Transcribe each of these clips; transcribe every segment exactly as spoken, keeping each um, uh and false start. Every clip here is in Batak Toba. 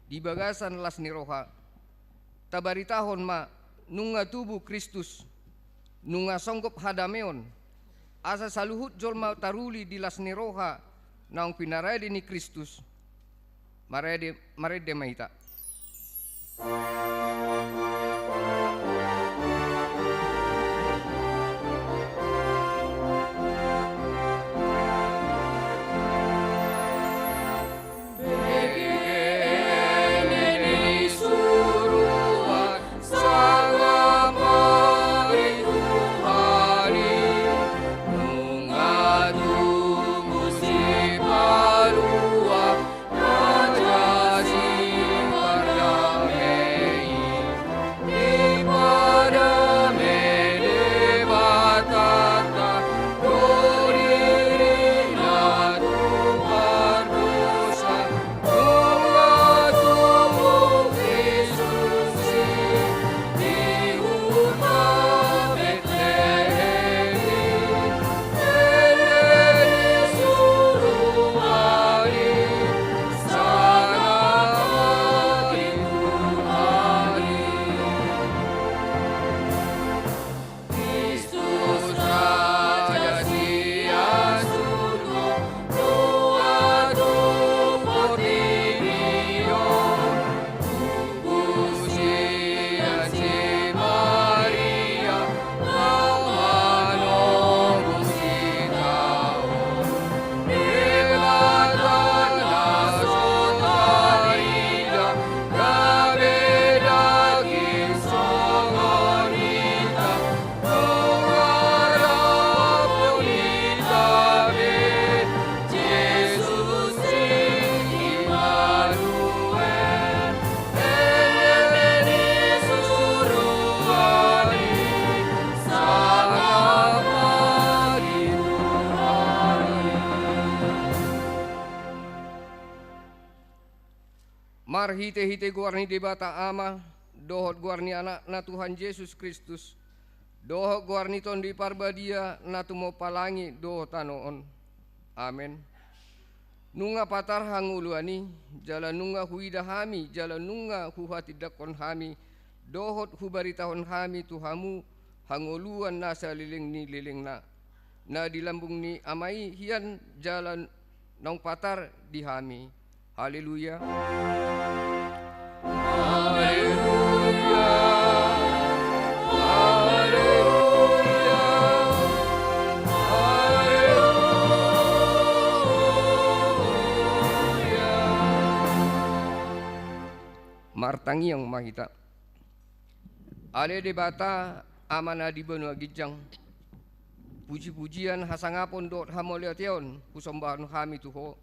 di bagasan las ni roha, tabaritahon ma nunga tubu Kristus, nunga songgop hadameon, asa saluhut jolma taruli di las ni roha naung pinarade ni Kristus. Marende, marende ma hita. Marhite-hite goar ni Debata Ama, dohot goar ni Anakna Tuhan Jesus Kristus, dohot goar ni Tondi Parbadia na tumompa langit dohot tano on. Amen. Nunga patar hangoluan i, jala nunga huida hami, jala nunga huhatindanghon hami, dohot hubaritahon hami tu hamu hangoluan na saleleng ni lelengna, na di lambung ni Ama i hian jala naung patar di hami. Haleluya. Haleluya. Haleluya. Haleluya. Martangiang ma hita. Ale Debata, Ama na di banua ginjang, puji-pujian, hasangapon dohot hamauliateon husombahon hami tu Ho,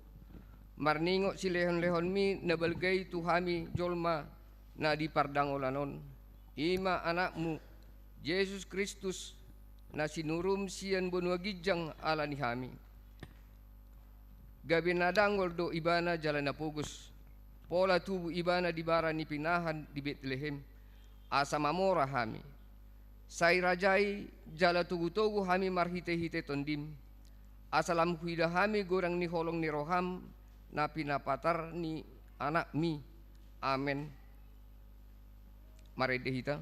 marningot silehon-lehonMi na balga i tu hami jolma na di pardangolan on, i ma Anakmu, Jesus Kristus, na sinuruM sian banua ginjang ala ni hami. Gabe na dangol do Ibana jala na pogos, pola tubu Ibana di bara ni pinahan di Betlehem, asa mamora hami. Sai rajai jala togu-togu hami marhite-hite TondiM, asa lam huida hami godang ni holong ni rohaM na pinapatar ni AnakMi. Amen. Marende hita.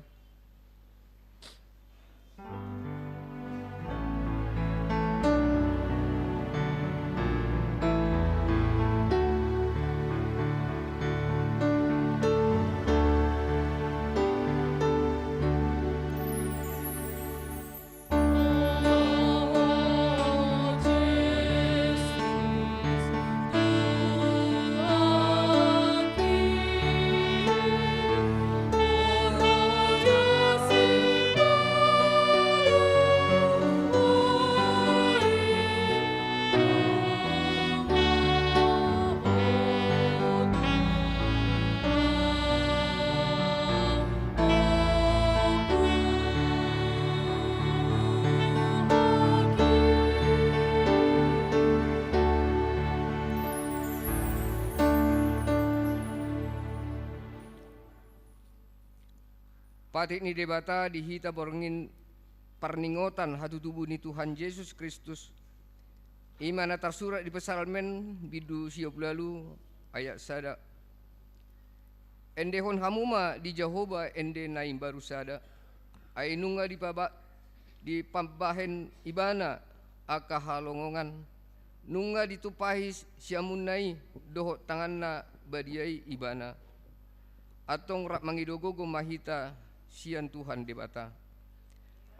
Patik ni Debata di hita borngin parningotan hatutubu ni Tuhan Jesus Kristus, i ma na tarsurat di Psalmen bindu sia pulu ualu ayat sada. Endehon hamu ma di Jahowa ende na imbaru sada, ai nunga dipaba-, dipambahen Ibana angka halongongan, nunga ditumpahi siamunna i dohot tanganna badia i Ibana. Antong rap mangido gogo ma hita sian Tuhan Debata.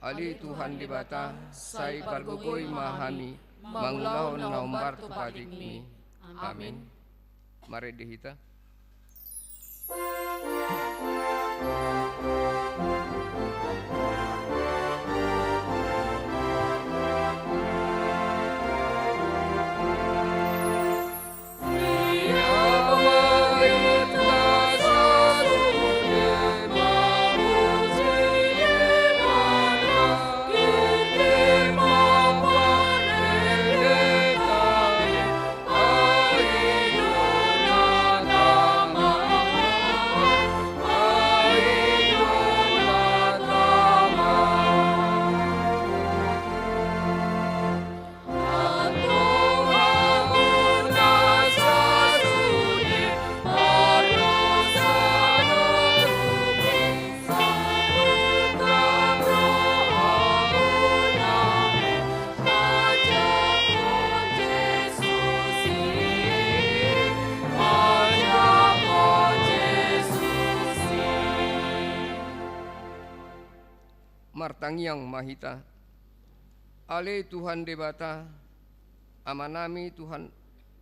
Ale Tuhan Debata, sai pargogoi ma hami mangulahon na hombar tu patikMi. Amin. Marende hita. Martangiang ma hita. Ale Tuhan Debata, Amanami, Tuhan,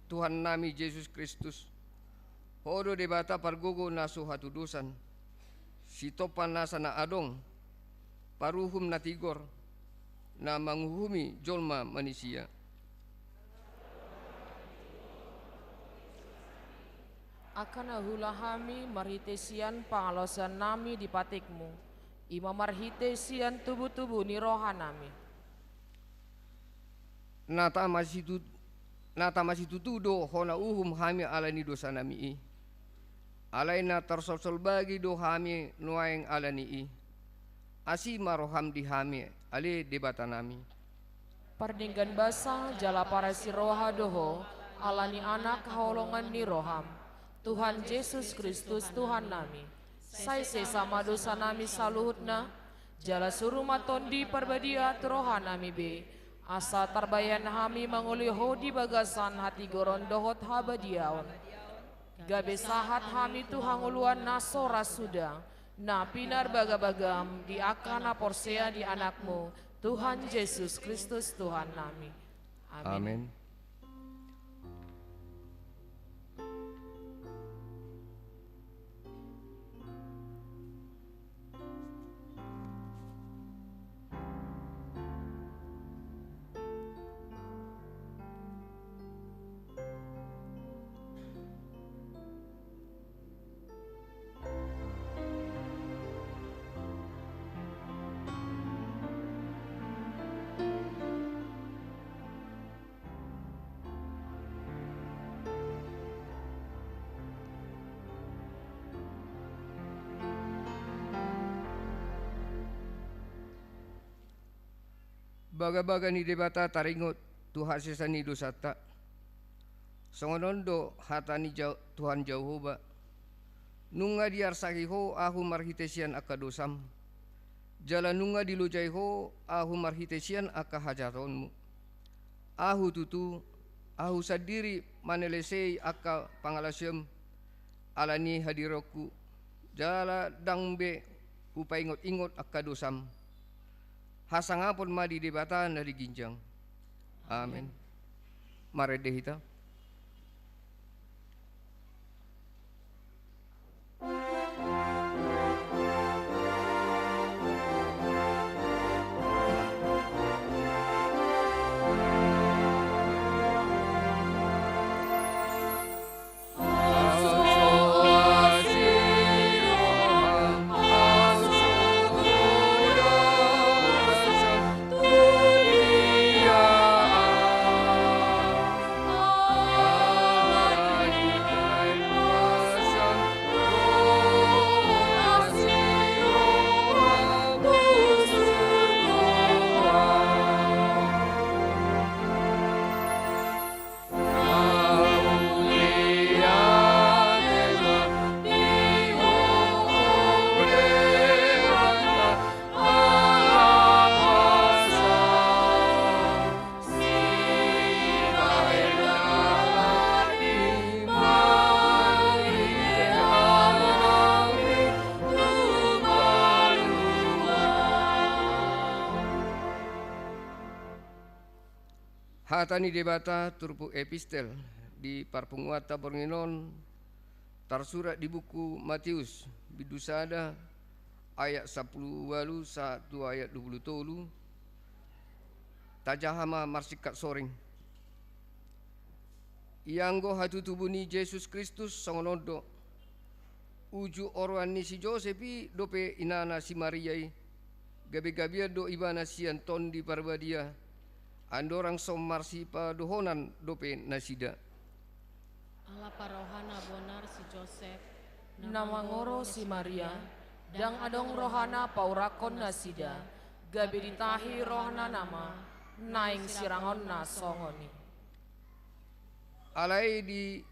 Tuhannami Jesus Kristus, Ho do Debata pargogo na so hatudosan, sitompa nasa na adong, paruhum na tigor, na manguhumi jolma manisia. Angka na huula hami marhite sian pangalaosion nami di patikMu, i ma marhite sian tubutubu ni roha nami. Na tama situtu, na tama situtu do Ho na uhum hami ala ni dosa nami i. Alai na tarsolsol bagi do hami nuaeng ala ni i. Asi ma roham di hami, ale Debata nami. Pardenggan basa jala parasi roha do Ho, ala ni Anak haholongan ni roham, Tuhan Jesus Kristus Tuhan nami. Sai sesa ma dosa nami saluhutna, jala suru ma Tondi Parbadia tu roha nami be, asa tarbahen hami mangoli Ho di bagasan hatigoron dohot habadiaon. Gabe sahat hami tu hangoluan na so ra suda, na pinarbagabagaM di angka na porsea di AnakMu, Tuhan Jesus Kristus Tuhan nami. Amin. Amin. Bagabaga ni Debata taringot tu hasesaan ni dosanta. Songon on do hata ni Jau-, Tuhan Jahowa: Nunga diarsaki ho ahu marhite sian angka dosam, jala nunga dilojai ho ahu marhite sian angka hajahatonmu. Ahu tutu, ahu sandiri manalesei angka pangalaosionmu ala ni hadironku, jala ndang be hupaingotingot angka dosam. Hasangapon ma di Debata na di ginjang. Amin. Marende hita. Hata ni Debata turpuk epistel di parpunguanta borngin on tarsurat di buku Matius, bindu sada, ayat sampulu ualu sahat tu ayat dua pulu tolu. Tajaha ma marsingkat soring. Ianggo hatutubu ni Jesus Kristus songon on do. Uju oroan ni si Josep i dope inana si Maria i, gabe-gabean do ibana sian Tondi Parbadia, andorang so marsipadohonan dope nasida. Ala pa rohana bonar si Josep, na mangoro si Maria, ndang adong rohana paurakkon nasida, gabe ditahi rohana nama, naeng sirangonna songon i. Alai di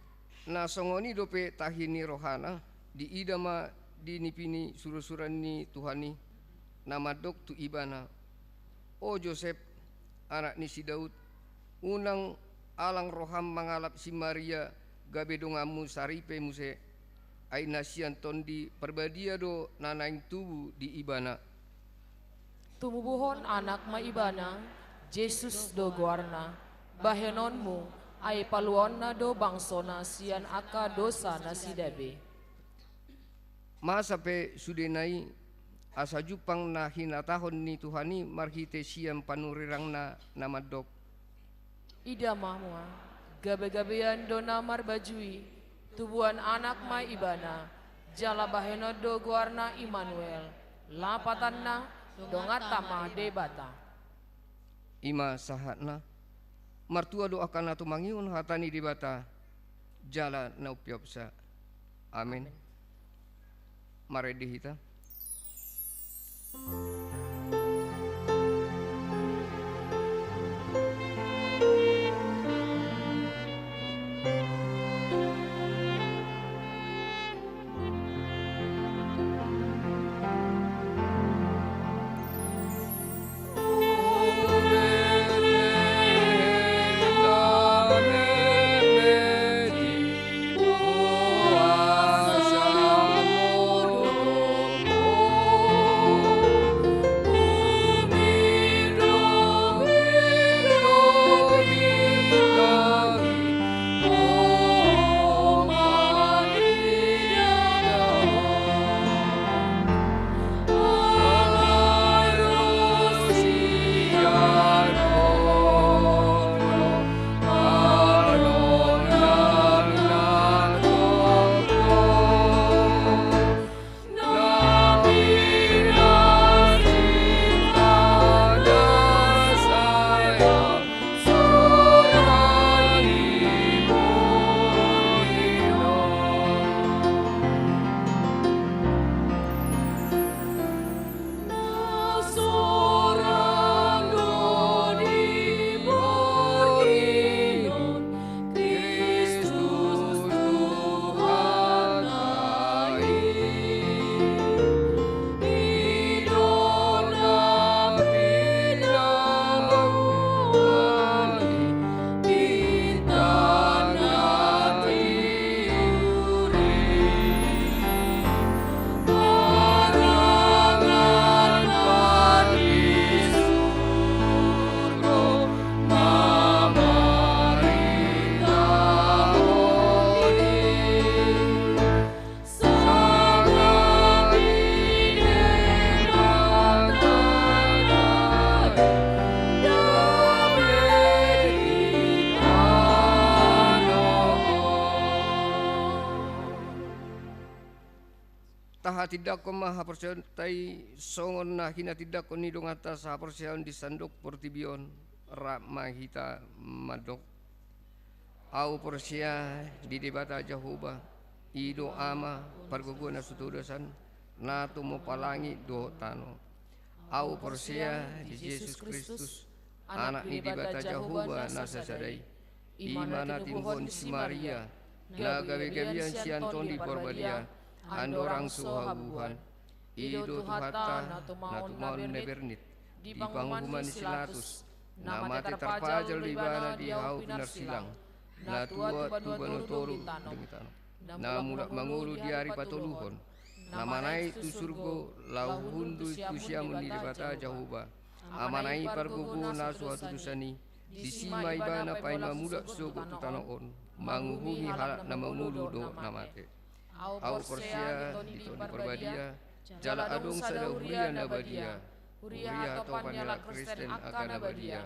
na songon i dope tahi ni rohana, diida ma di nipi ni surusuran ni Tuhan i, na mandok tu ibana: O Josep, anak ni si Daud, unang alang roham mangalap si Maria gabe donganmu saripe muse, ai na sian Tondi Parbadia do na naeng tubu di ibana. Tumubuhon anak ma ibana, Jesus do goarna, bahenonmu, ai paluaonna do bangsona sian angka dosa nasida be. Masa pe sudena i, asa jumpang na hinatahon ni Tuhan i marhite sian panurirangna na mandok: Ida ma mua, gabe-gabean do na marbaju i, tubuan anak ma ibana, jala bahenon do goarna Immanuel, lapatanna, donganta ma Debata. I ma sahatna. Martua do angka na tumangihon hata ni Debata jala na umpeopsa. Amen. Amen. Marende hita. Tahatindangkon ma haporseaonta i songon na hinatindangkon ni donganta sahaporseaon di sandok portibi on. Rap ma hita mandok. Ahu porsea di Debata Jahowa, i do Ama pargogoi na so todosan, na tumopa langit dohot tano. Ahu porsea di Jesus Kristus, Anak ni Debata Jahowa na sasada i. I ma na tinubuhon ni si Maria, na gabe-gabean sian Tondi Parbadia, andorang so habubuhan. I do Tuhanta na tumaon na bernit di panguhuman ni si Latus, na mate tarpajal do ibana di hau pinarsilang, na tua tuba dua toru di tano, na mulak mangolu di ari patoluhon, na manaek tu surgo laho hundul tu siamun ni Debata Jahowa, Amana i pargogo na so hatudosan i, Disi ma ibana paima mulak sogot tu tano on, manguhumi halak na mangolu dohot na mate. Ahu porsea di Tondi Parbadia, jala adong sada huria na badia, huria hatopan ni halak Kristen angka na badia,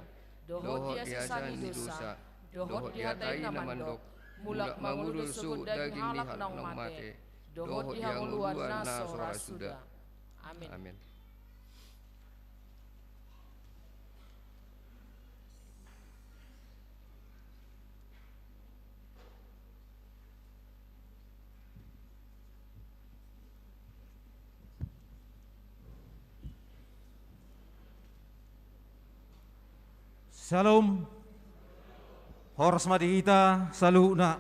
dohot di hasesaan ni dosa, dohot di hata i na mandok, mulak mangolu do sogot daging ni halak naung mate, dohot di hangoluan na so ra suda. Amin. Amin. Syalom. Horas ma di hita saluhutna.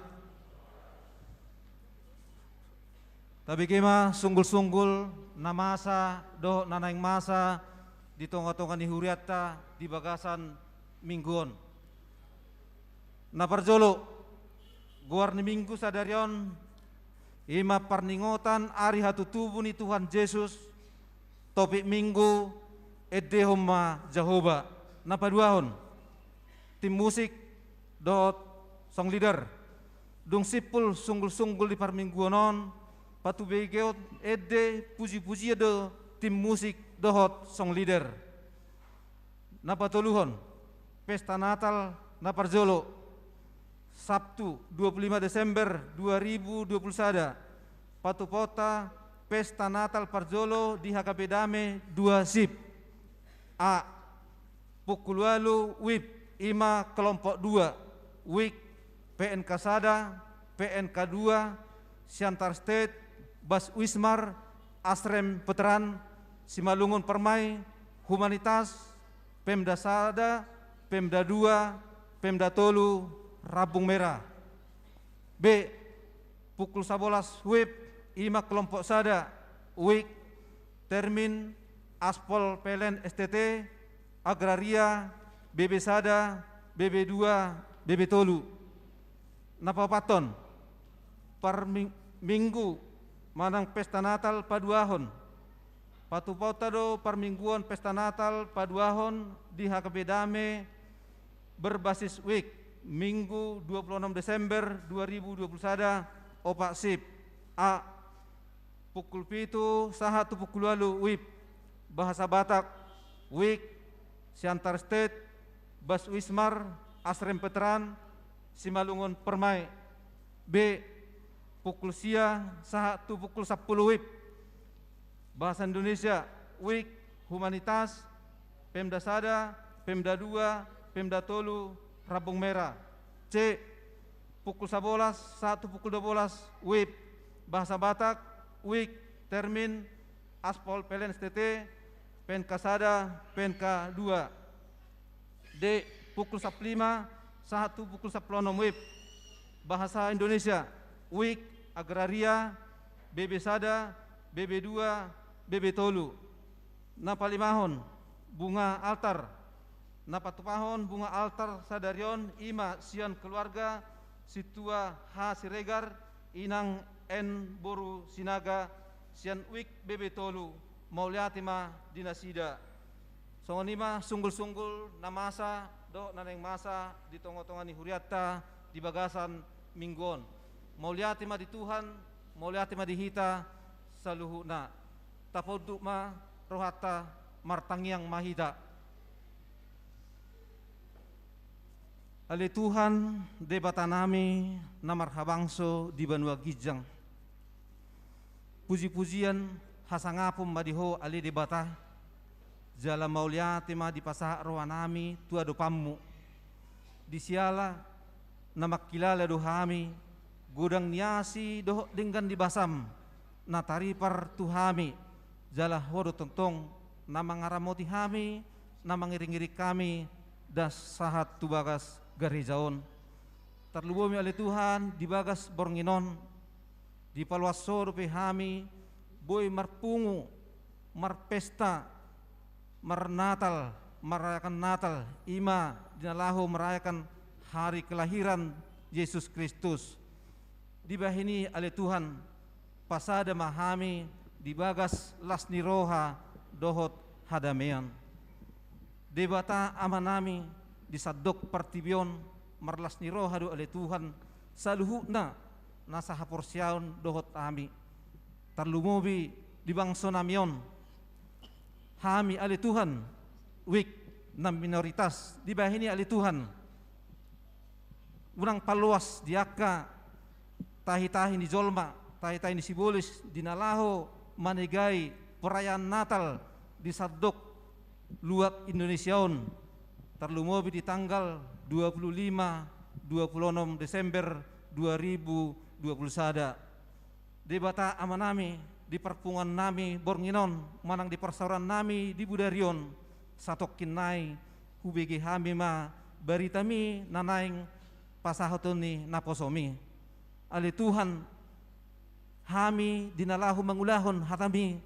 Tabege ma sunggul-sunggul na masa dohot na naeng masa di tonga-tonga ni hurianta di bagasan minggu on. Na parjolo, goar ni minggu sadari on, i ma parningotan ari hatutubu ni Tuhan Jesus, topik minggu, Endehon ma Jahowa. Na paduahon, tim musik dohot song leader. Dung simpul sunggul-sunggul di parmingguon on, patubegeon ende puji-pujian do tim musik dohot song leader. Na patoluhon, pesta Natal na parjolo, Sabtu dua puluh lima Desember dua ribu dua puluh sada, patupaonta pesta Natal parjolo di H K P Dame dua sip. A, pukul ualu wib, i ma kelompok dua, wik, P N K sada, P N K dua, Siantar State, Bas Wismar, Asrem Veteran, Simalungun Permai, Humanitas, Pemda sada, Pemda dua, Pemda tolu, Rambung Merah. B, pukul sabolas wib, i ma kelompok sada, wik, Termin, Aspol P L N S T T, Agraria, B B sada, B B dua, B B tolu. Na paopathon, parmi-, minggu manang pesta Natal paduahon. Patupaonta do parmingguon pesta Natal paduahon di H K P Dame berbasis wik, Minggu dua puluh enam Desember dua ribu dua puluh sada, opat sip. A, pukul pitu sahat tu pukul ualu wib, bahasa Batak, wik, Siantar State, Bas Wismar, Asrem Veteran, Simalungun Permai. B, pukul sia sahat tu pukul sampulu wib, bahasa Indonesia, wik, Humanitas, Pemda sada, Pemda dua, Pemda tolu, Rambung Merah. C, pukul sabolas sahat tu pukul dua bolas wib, bahasa Batak, wik, Termin, Aspol P L N S T T, P N K sada, P N K dua. D, pukul sampulu lima sahat tu pukul sampulu onom wib, bahasa Indonesia, wik, Agraria, B B sada, B B dua, B B tolu. Na palimahon, bunga altar. Na patupahon bunga altar sadari on i ma sian keluarga Sintua H Siregar, Inang N Boru Sinaga, sian wik B B tolu, mauliate ma di nasida. Songon i ma sunggul-sunggul na masa dohot na naeng masa di tonga-tonga ni hurianta di bagasan minggu on. Mauliate ma di Tuhan, mauliate ma di hita saluhutna. Tapunduk ma rohanta, martangiang ma hita. Ale Tuhan, Debatanami na marhabangso di banua ginjang. Puji-pujian hasangapon ma di Ho, ale Debata, jala mauliate ma dipasahat rohanami tu adopanMu. Di siala na mangkilala do hami, godang ni asi dohot denggan ni basaM, na taripar tu hami, jala Ho do tongtong na mangaramoti hami, na mangiring-iring hami, das sahat tu bagas gareja on. Tarlumobi ale Tuhan, di bagas borngin on, dipaloas Ho dope hami, boi marpungu, marpesta, marnatal, marayakan Natal, i ma di na laho marayakan hari kelahiran Yesus Kristus. Dibahen i ale Tuhan, pasada ma hami di bagas las ni roha dohot hadamean. Debata Amanami, Di sandok partingkian on marlas ni roha do ale Tuhan saluhutna nasa haporseaon dohot hami. Tarlumobi di bangso nami on, hami ale Tuhan, wijk na minoritas, dibahen i ale Tuhan, unang paloas di angka tahi-tahi ni jolma, tahi-tahi ni sibolis di na laho manegai perayaan Natal di sandok luat Indonesia on, tarlumobi di tanggal dua puluh lima, dua puluh enam Desember dua ribu dua puluh sada. Debata Amanami, di parpunguan nami borngin on manang di parsaoran nami di bodari on, satongkin nai hubege hami ma baritami na naeng pasahaton ni naposomi. Ale Tuhan, hami di na laho mangulahon hatami,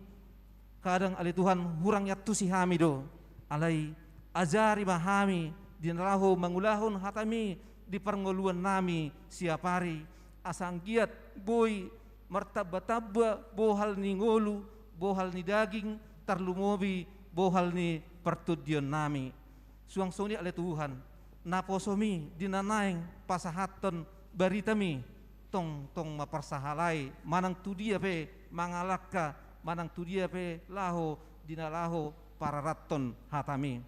kadang ale Tuhan hurang iantusi hami do. Alai ajari ma hami di na laho mangulahon hatami di parngoluan nami siapari, asa anggiat boi martamba-tamba bohal ni ngolu, bohal ni daging, tarlumobi bohal ni partondion nami. Suang songon i ale Tuhan, naposomi di na naeng pasahathon baritami, tongtong ma parsahalai manang tu dia pe mangalangka, manang tu dia pe laho di na laho pararathon hatami.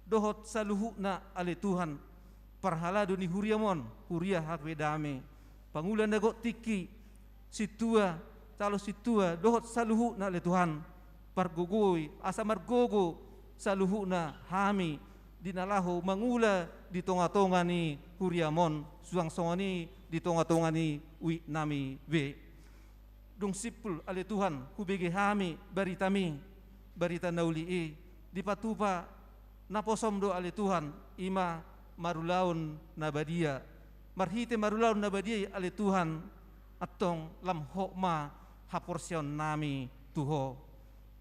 Dohot saluhutna ale Tuhan, parhalado ni huriam on, huria H P Dame, pangula na gok tingki, sintua, calon sintua, dohot saluhutna ale Tuhan, pargogoi asa margogo saluhutna hami di na laho mangula di tonga-tonga ni huriam on, suang songon i di tonga-tonga ni wijk nami be. Dung simpul ale Tuhan hubege hami baritami, barita na uli i, dipatupa naposom do ale Tuhan, i ma marulaon na badia. Marhite marulaon na badia i ale Tuhan, antong lam hot ma haporseaon nami tu Ho.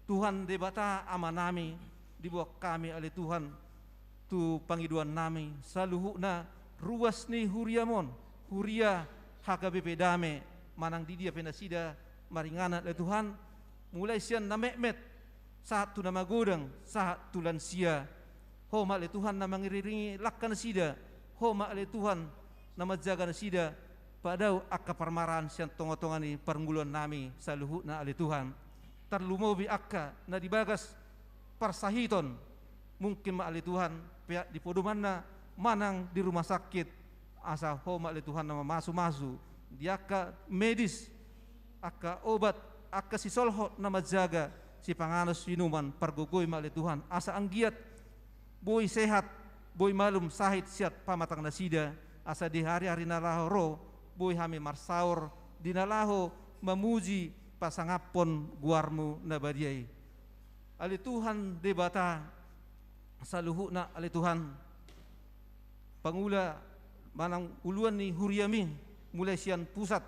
Tuhan Debata Amanami, diboan hami ale Tuhan tu pangidoan nami saluhutna ruas ni huriam on, huria H K B P Dame, manang di dia pe nasida maringanan ale Tuhan, mulai sian na metmet sahat tu na magodang, sahat tu lansia. Ho ma ale Tuhan na mangiringi langka nasida, Ho ma ale Tuhan na manjaga nasida, padao angka parmaraan sian tonga-tonga ni parngoluan nami saluhutna ale Tuhan. Tarlumobi angka na di bagas parsahiton, mungkin ma ale Tuhan peak di podomanna manang di rumah sakit, asa Ho ma ale Tuhan na mamasu-masu di angka medis, angka obat, angka sisolhot na manjaga, sipanganon, siunuman, pargogoi ma ale Tuhan, asa anggiat boi sehat, boi malum sahit sian pamatang nasida, asa di hari-hari na laho ro boi hami marsaor di na laho mamuji pasangaphon goarmu na badia i. Ale Tuhan Debata, saluhutna ale Tuhan, pangula manang uluan ni huriami, mulai sian pusat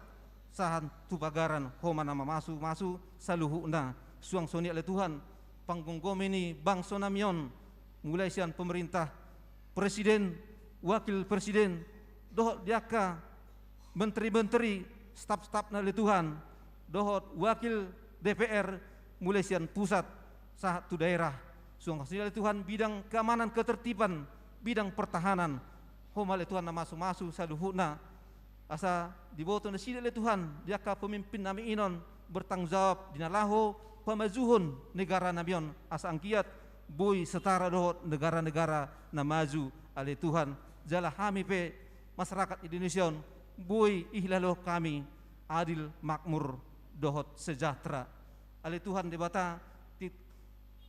sahat tu pagaran, Ho ma na mamasu-masu saluhutna. Suang songon i ale Tuhan, panggomgomi ni bangso nami on, mulai sian pemerintah, presiden, wakil presiden, dohot di angka menteri-menteri, staf-stafna ale Tuhan, dohot wakil D P R, mulai sian pusat sahat tu daerah. Suang songon i ale Tuhan, bidang keamanan ketertiban, bidang pertahanan, Ho ma ale Tuhan na masu-masu saluhutna, asa diboto nasida ale Tuhan di angka pemimpin nami on bertanggung jawab di na laho pamajuhon negara nami on, asa anggiat boi setara dohot negara-negara na maju ale Tuhan. Jala hami pe masyarakat Indonesia on boi ihilala hami adil, makmur dohot sejahtera. Ale Tuhan Debata, tit-,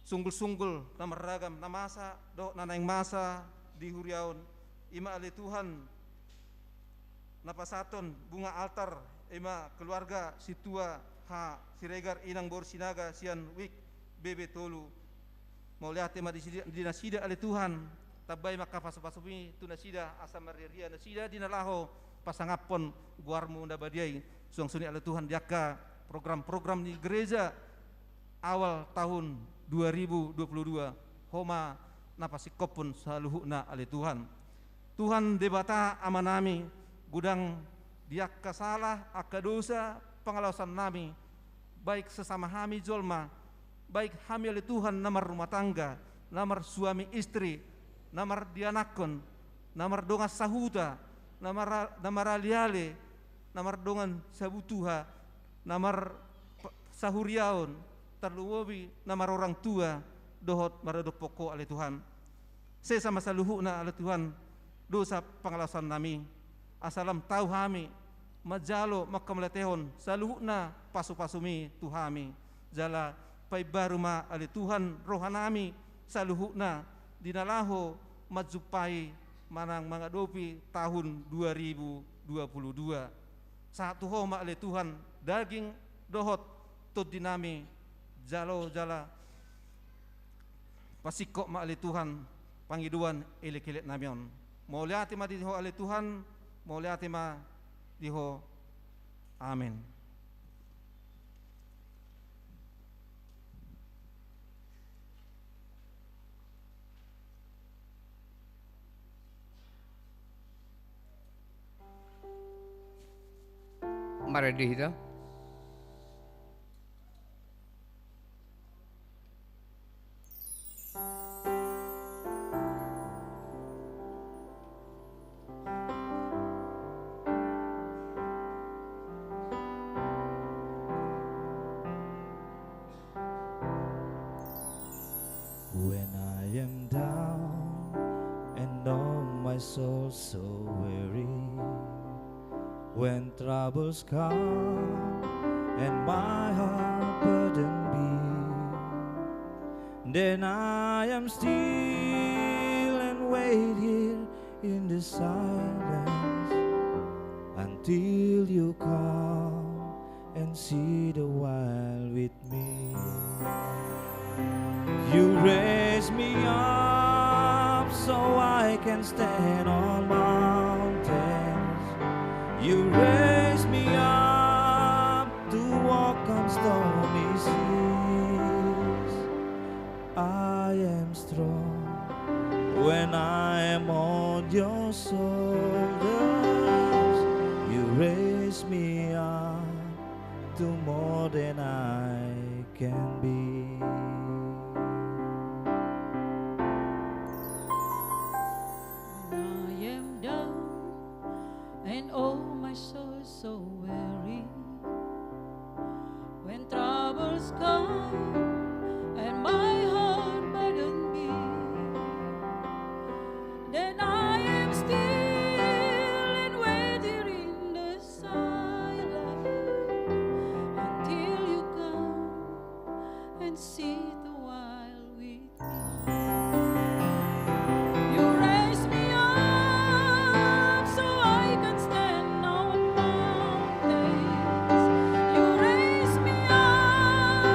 sunggul-sunggul na marragam na masa dohot na naeng masa di huria on, i ma ale Tuhan na pasahathon bunga altar, i ma keluarga sintua H Siregar Inang Boru Sinaga sian wijk B B tolu. Mauliate ma di sida, di nasida ale Tuhan, tambai ma angka pasu-pasumi tu nasida asa marria-ria nasida di na laho pasangaphon goarmu na badia i. Suang songon i ale Tuhan di angka program-program ni gereja awal tahun dua ribu dua puluh dua, Ho ma na pasingkophon saluhutna ale Tuhan. Tuhan Debata Amanami, godang di angka sala, angka dosa, pangalaosan nami, baik sesama hami jolma, baik hami ale Tuhan na marrumah tangga, na marsuami istri, na mardianakhon, na mardongan sahuta, na mara-, na maraleale, na mardongan sabutuha, na mar-, p-, sahuriaon, tarlumobi na marorang tua, dohot maradophon Ho ale Tuhan. Sesa ma saluhutna ale Tuhan, dosa pangalaosion nami, asa lam tau hami, manjalo manghamauliatehon saluhutna pasu-pasumi tu hami, jala paimbaru ma ale Tuhan roha nami saluhutna di na laho manjumpai manang mangadopi tahun dua ribu dua puluh dua. Sahat tu Ho ma ale Tuhan daging dohot tondi nami, jalo jala pasingkop ma ale Tuhan pangidoan elek-elek nami on. Mauliate ma di Ho ale Tuhan, mauliate ma di Ho. Amen. Marende hita. When I am down and oh my soul so weary, when troubles come and my heart burden be, then I am still and wait here in the silence until you come and sit a while with me. You raise me up so I can stand on mountains. You raise me up to walk on stormy seas. I am strong when I am on your shoulders. You raise me up to more than I can be. When I am down and oh my soul so weary, when troubles come and my heart burden be, then I am still and wait here in the silence until you come and sit a while with me. You raise me up so I can stand on mountains. You raise me up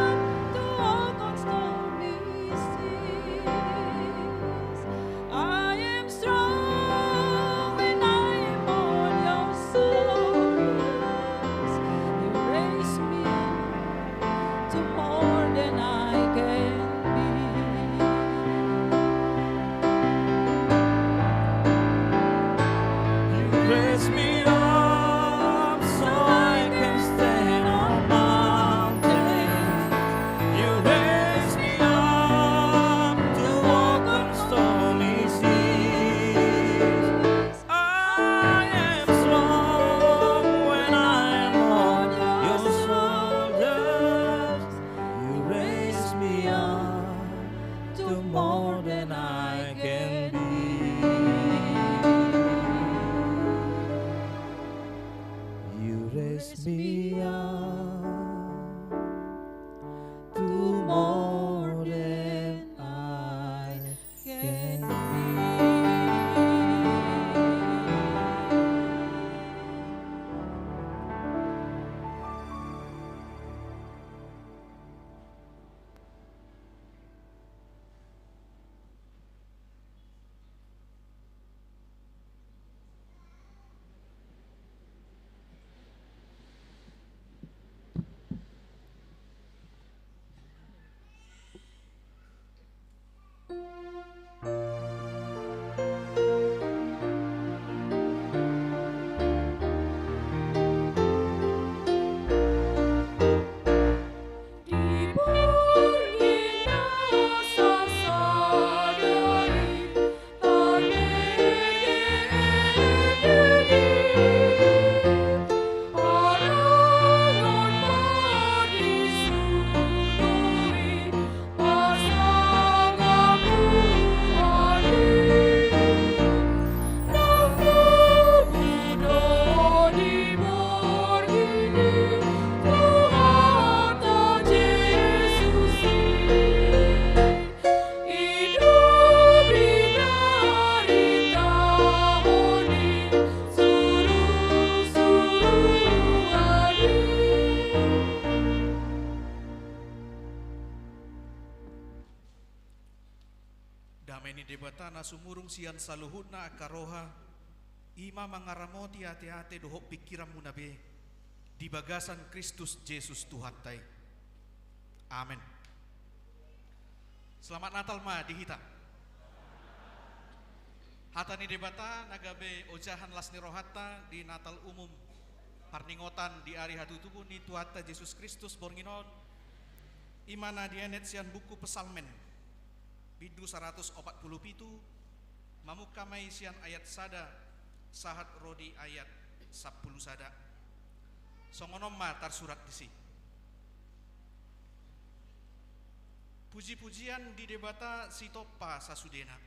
Dame ni Debata na sumurung sian saluhutna angka roha, i ma mangaramoti ateate dohot pingkiranmuna be di bagasan Kristus Jesus Tuhanta i. Amen. Selamat Natal ma di hita. Hata ni Debata na gabe ojahan las ni rohanta di Natal umum, parningotan di ari hatutubu ni Tuhanta Jesus Kristus borngin on, i ma na dienet sian buku Psalmen, bindu saratus opat pulu pitu, mamungka ma i sian ayat sada sahat ro di ayat sampulu sada. Songon on ma tarsurat disi. Puji-pujian di Debata Sitompa sasudena.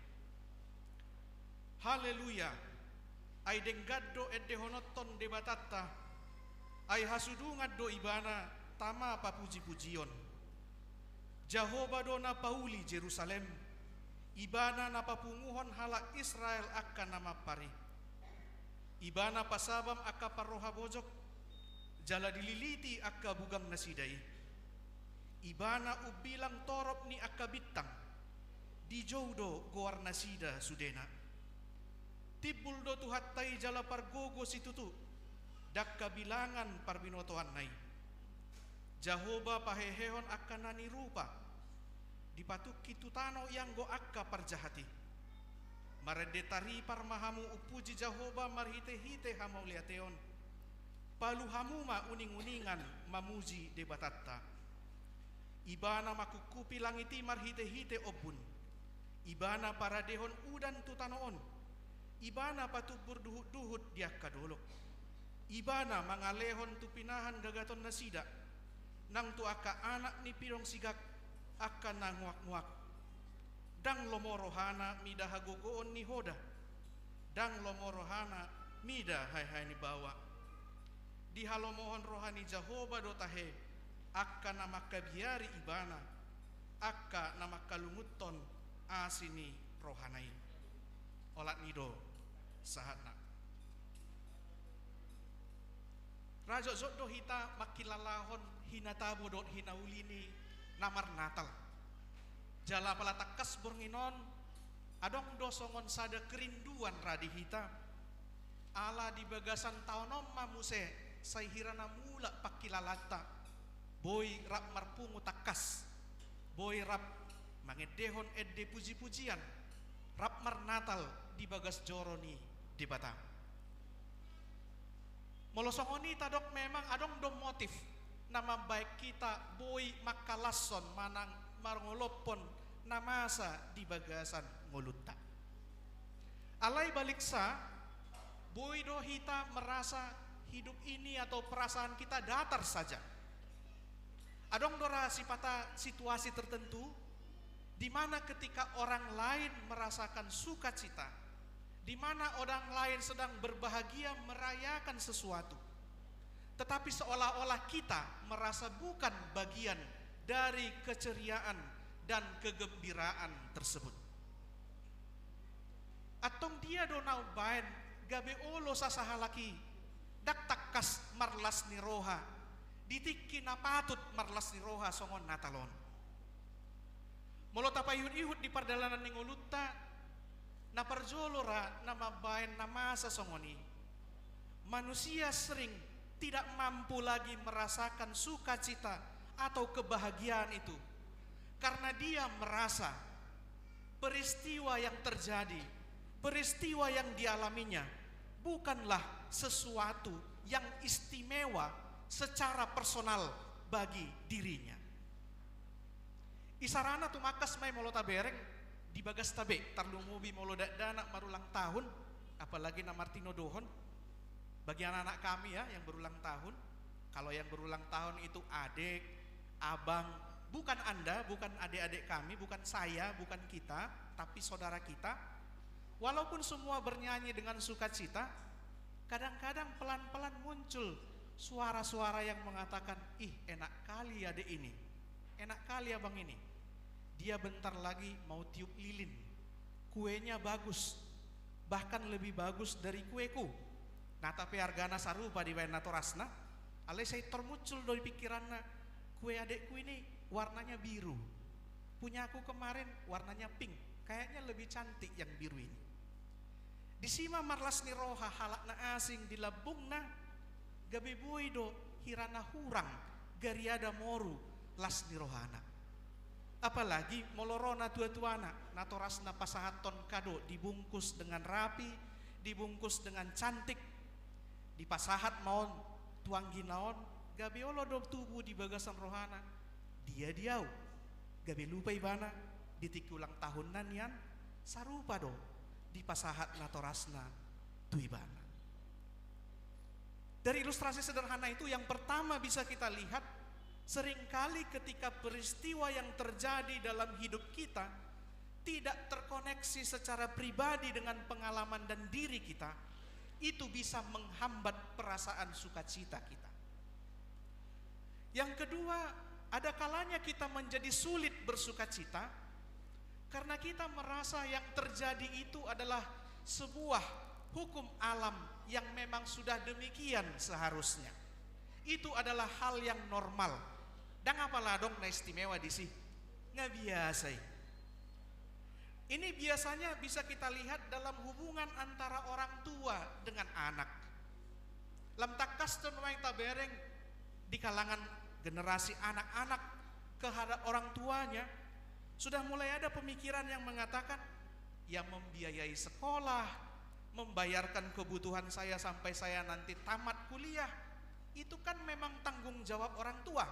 Haleluya! Ai denggan do endehononton Debatanta, ai hasudungan do Ibana tama papuji-pujion. Jahowa do na pauli Jerusalem, Ibana na papunguhon halak Israel angka na mampar i. Ibana pasabam angka parroha bojok, jala dililiti angka bugang nasida i. Ibana umbilang torop ni angka bintang, dijou do goar nasida sudena. Timbul do Tuhanta i jala pargogo situtu, ndang habilangan parbinotoanna i. Jahowa pahehehon angka na nirupa, dipatungki tu tano ianggo angka parjahat i. Marende taripar ma hamu umpuji Jahowa marhite-hite hamauliateon. Palu hamu ma uning-uningan mamuji Debatanta. Ibana mangkungkupi langit i marhite-hite ombun. Ibana paradehon udan tu tano on. Ibana patumbur duhut-duhut di angka dolok. Ibana mangalehon tu pinahan gagatonnasida, nang tu angka anak ni pidong sigak, angka na nguak-nguak. Ndang lomo rohana mida hagogoon ni hoda, ndang lomo rohana mida haehae ni baoa. Dihalomohon roha ni Jahowa do tahe angka na mangkabiari Ibana, angka na mangkalungunhon asi ni rohana i. Olat ni i do sahatna. Ra jotjot do hita mangkilalahon hinatabo dohot hinauli ni na marnatal. Jala apala tangkas borngin on, adong do songon sada kerinduan ra di hita. Ala di bagasan taon on ma muse sai hira na mulak pangkilalaanta, boi rap marpungu tangkas, boi rap mangendehon ende puji-pujian, rap marnatal di bagas joro ni Debata. Molo songon i tadok, memang adong do motif na mambaen hita boi mangkalashon manang mangolophon na masa di bagasan ngolunta. Alai baliksa, boi do hita merasa hidup ini atau perasaan kita datar saja. Adong do ra sipata situasi tertentu, di mana ketika orang lain merasakan sukacita, di mana orang lain sedang berbahagia merayakan sesuatu, tetapi seolah-olah kita merasa bukan bagian dari keceriaan dan kegembiraan tersebut. Antong dia do na umbaen gabe olo sasahalak i ndang tangkas marlas ni roha di tingki na patut marlas ni roha songon Natal on? Molo tapaihut-ihut di pardalanan ni ngolunta, na parjolo ra na mambaen na masa songon i, manusia sering tidak mampu lagi merasakan sukacita atau kebahagiaan itu, karena dia merasa peristiwa yang terjadi, peristiwa yang dialaminya bukanlah sesuatu yang istimewa secara personal bagi dirinya. Isarana tumangkas ma i molo tabereng di bagasta be, tarlumobi molo dakdanak marulang tahun, apalagi na martinodohon. Bagi anak-anak kami ya, yang berulang tahun, kalau yang berulang tahun itu adik, abang, bukan Anda, bukan adik-adik kami, bukan saya, bukan kita, tapi saudara kita. Walaupun semua bernyanyi dengan sukacita, kadang-kadang pelan-pelan muncul suara-suara yang mengatakan, "Ih, enak kali adik ini. Enak kali abang ini. Dia bentar lagi mau tiup lilin. Kuenya bagus. Bahkan lebih bagus dari kueku." Nata pe argana sarupa dibaen natorasna, alai sai tor muncul do di pikiranna, "Kue adekku ini warnanya biru. Punyaku kemarin warnanya pink. Kayaknya lebih cantik yang biru ini. Disi ma marlas ni roha halak na asing di lambungna, gabe boi do hira na hurang gariada moru las ni rohana. Apalagi molo ro natua-tuana, natorasna pasahathon kado dibungkus dengan rapi, dibungkus dengan cantik, dipasahat ma on tu anggina on, gabe olo do tubu di bagasan rohana, dia di au. Gabe lupa ibana, di tingki ulang tahunna nian, sarupa do dipasahat natorasna tu ibana. Dari ilustrasi sederhana itu, yang pertama bisa kita lihat, seringkali ketika peristiwa yang terjadi dalam hidup kita tidak terkoneksi secara pribadi dengan pengalaman dan diri kita, itu bisa menghambat perasaan sukacita kita. Yang kedua, ada kalanya kita menjadi sulit bersukacita karena kita merasa yang terjadi itu adalah sebuah hukum alam yang memang sudah demikian seharusnya. Itu adalah hal yang normal. Ndang apala adong na istimewa disi. Nga biasa i. Ini biasanya bisa kita lihat dalam hubungan antara orang tua dengan anak. Lam tangkas do nuaeng tabereng di kalangan generasi anak-anak kehadap orang tuanya, sudah mulai ada pemikiran yang mengatakan, ya, membiayai sekolah, membayarkan kebutuhan saya sampai saya nanti tamat kuliah, itu kan memang tanggung jawab orang tua.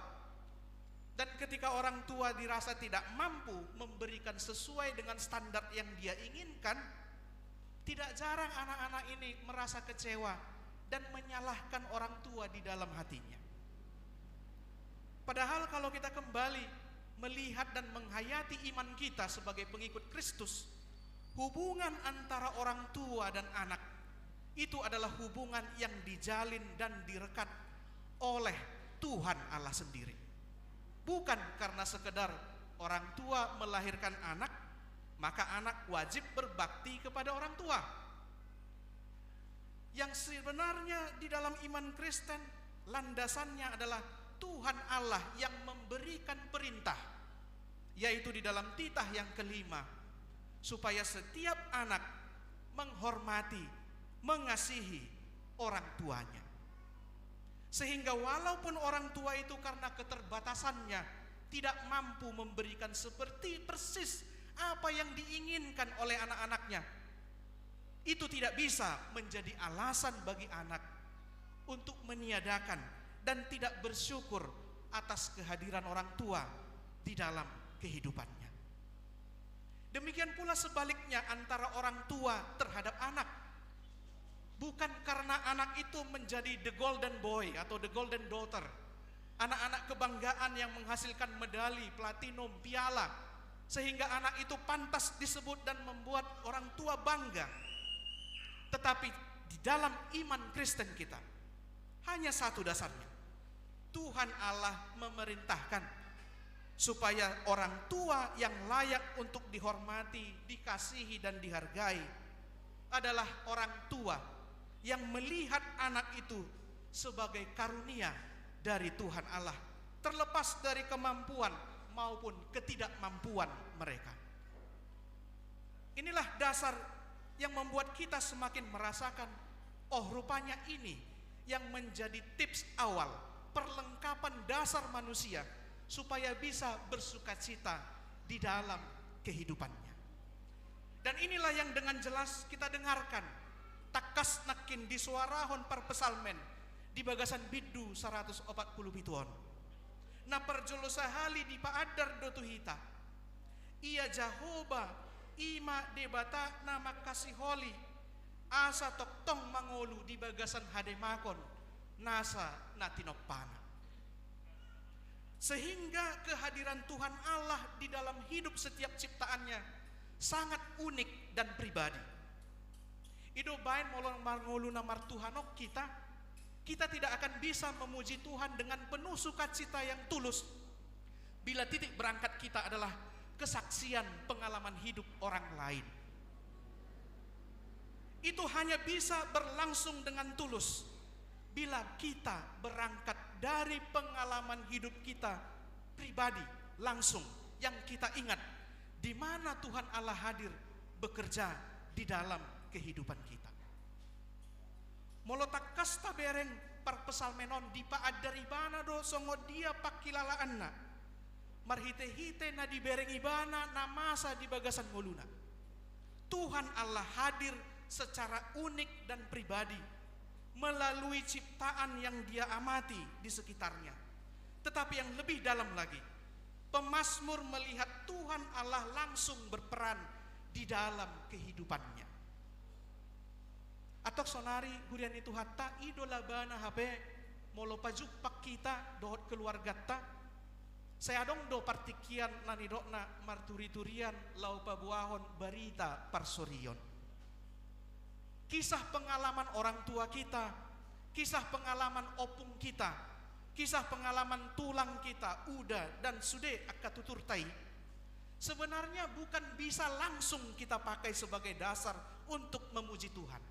Dan ketika orang tua dirasa tidak mampu memberikan sesuai dengan standar yang dia inginkan, tidak jarang anak-anak ini merasa kecewa dan menyalahkan orang tua di dalam hatinya. Padahal kalau kita kembali melihat dan menghayati iman kita sebagai pengikut Kristus, hubungan antara orang tua dan anak itu adalah hubungan yang dijalin dan direkat oleh Tuhan Allah sendiri. Bukan karena sekedar orang tua melahirkan anak, maka anak wajib berbakti kepada orang tua. Yang sebenarnya di dalam iman Kristen, landasannya adalah Tuhan Allah yang memberikan perintah, yaitu di dalam titah yang kelima, supaya setiap anak menghormati, mengasihi orang tuanya. Sehingga walaupun orang tua itu karena keterbatasannya tidak mampu memberikan seperti persis apa yang diinginkan oleh anak-anaknya, itu tidak bisa menjadi alasan bagi anak untuk meniadakan dan tidak bersyukur atas kehadiran orang tua di dalam kehidupannya. Demikian pula sebaliknya antara orang tua terhadap anak. Bukan karena anak itu menjadi the golden boy atau the golden daughter, anak-anak kebanggaan yang menghasilkan medali, platinum, piala, sehingga anak itu pantas disebut dan membuat orang tua bangga. Tetapi di dalam iman Kristen kita, hanya satu dasarnya. Tuhan Allah memerintahkan supaya orang tua yang layak untuk dihormati, dikasihi, dan dihargai adalah orang tua yang melihat anak itu sebagai karunia dari Tuhan Allah, terlepas dari kemampuan maupun ketidakmampuan mereka. Inilah dasar yang membuat kita semakin merasakan, oh, rupanya ini yang menjadi tips awal, perlengkapan dasar manusia supaya bisa bersukacita di dalam kehidupannya. Dan inilah yang dengan jelas kita dengarkan, tangkas nangkin disuarahon parpsalmen di bagasan bindu saratus opat pulu pitu on. Na parjolo sahali dipaandar do tu hita, ia Jahowa, i ma Debata na mangkasiholi, asa tongtong mangolu di bagasan hademagon nasa na tinompana. Sehingga kehadiran Tuhan Allah di dalam hidup setiap ciptaannya sangat unik dan pribadi. I do umbahen molo mangolu na martuhan on hita, kita tidak akan bisa memuji Tuhan dengan penuh sukacita yang tulus bila titik berangkat kita adalah kesaksian pengalaman hidup orang lain. Itu hanya bisa berlangsung dengan tulus bila kita berangkat dari pengalaman hidup kita pribadi, langsung, yang kita ingat Di mana Tuhan Allah hadir bekerja di dalam kehidupan kita? Molo tangkas tabereng parpsalmen on, dipaandar ibana do songon dia pangkilalaanna marhite-hite na dibereng ibana na masa di bagasan ngoluna. Tuhan Allah hadir secara unik dan pribadi melalui ciptaan yang dia amati di sekitarnya. Tetapi yang lebih dalam lagi, pemazmur melihat Tuhan Allah langsung berperan di dalam kehidupannya. Antong sonari, huria ni Tuhanta, i do labana hape molo pajumpang hita dohot keluarganta. Sai adong do partingkian na nidokna marturi-turian laho paboahon barita parsorion. Kisah pengalaman orang tua kita, kisah pengalaman opung kita, kisah pengalaman tulang kita, uda, dan sude angka tuturta i, sebenarnya bukan bisa langsung kita pakai sebagai dasar untuk memuji Tuhan.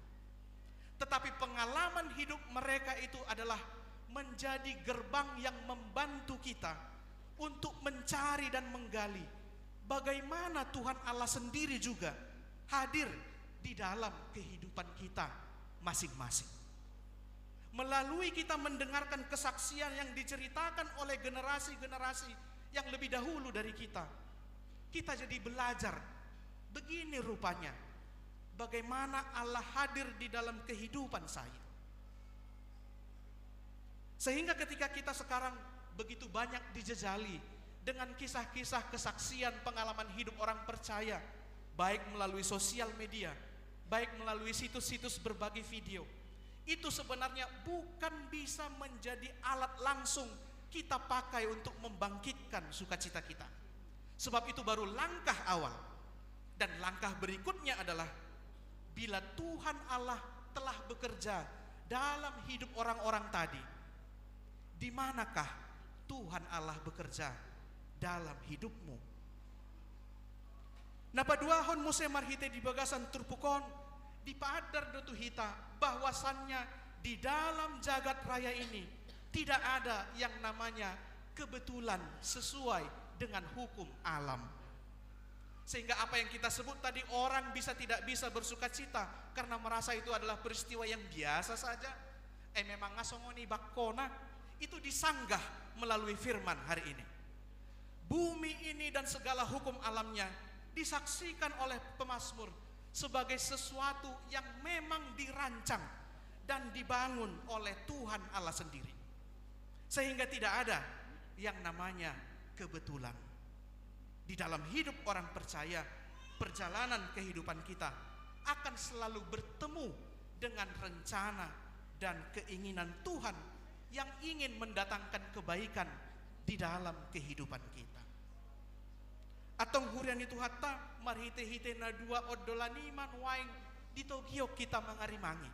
Tetapi pengalaman hidup mereka itu adalah menjadi gerbang yang membantu kita untuk mencari dan menggali bagaimana Tuhan Allah sendiri juga hadir di dalam kehidupan kita masing-masing. Melalui kita mendengarkan kesaksian yang diceritakan oleh generasi-generasi yang lebih dahulu dari kita, kita jadi belajar, begini rupanya bagaimana Allah hadir di dalam kehidupan saya. Sehingga ketika kita sekarang begitu banyak dijejali dengan kisah-kisah kesaksian pengalaman hidup orang percaya, baik melalui sosial media, baik melalui situs-situs berbagi video, itu sebenarnya bukan bisa menjadi alat langsung kita pakai untuk membangkitkan sukacita kita. Sebab itu baru langkah awal. Dan langkah berikutnya adalah bila Tuhan Allah telah bekerja dalam hidup orang-orang tadi, di manakah Tuhan Allah bekerja dalam hidupmu? Na paduahon muse marhite di bagasan turpuk on, dipaandar do tu hita bahwasannya di dalam jagat raya ini tidak ada yang namanya kebetulan sesuai dengan hukum alam. Sehingga apa yang kita sebut tadi, orang bisa tidak bisa bersukacita karena merasa itu adalah peristiwa yang biasa saja. Eh, memang nga songon i bangkona, itu disanggah melalui firman hari ini. Bumi ini dan segala hukum alamnya disaksikan oleh pemazmur sebagai sesuatu yang memang dirancang dan dibangun oleh Tuhan Allah sendiri. Sehingga tidak ada yang namanya kebetulan. Di dalam hidup orang percaya, perjalanan kehidupan kita akan selalu bertemu dengan rencana dan keinginan Tuhan yang ingin mendatangkan kebaikan di dalam kehidupan kita. Antong huria ni Tuhanta, marhite-hite na dua on do lani ma nuaeng ditogihon hita mangarimangi.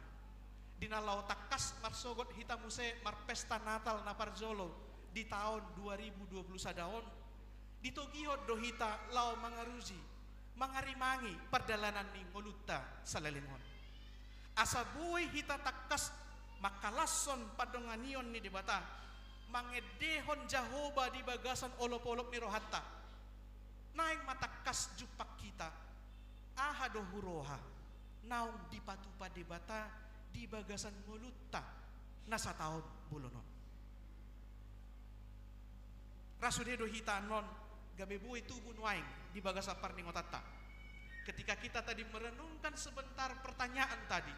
Di na laho tangkas marsogot hita muse marpesta Natal na parjolo di taon dua ribu dua puluh sada on, ditogihon do hita laho mangarusi, mangarimangi pardalanan ni ngolunta saleleng on. Asa boi hita tangkas mangkalashon pandonganion ni Debata, mangendehon Jahowa di bagasan olop-olop ni rohanta. Naeng ma tangkas jumpang hita, aha do huroha naung dipatupa Debata di bagasan ngolunta na sataon bolon on. Ra sude do hita annon gabe boi tubu nuaeng di bagasan parningotanta. Ketika kita tadi merenungkan sebentar pertanyaan tadi,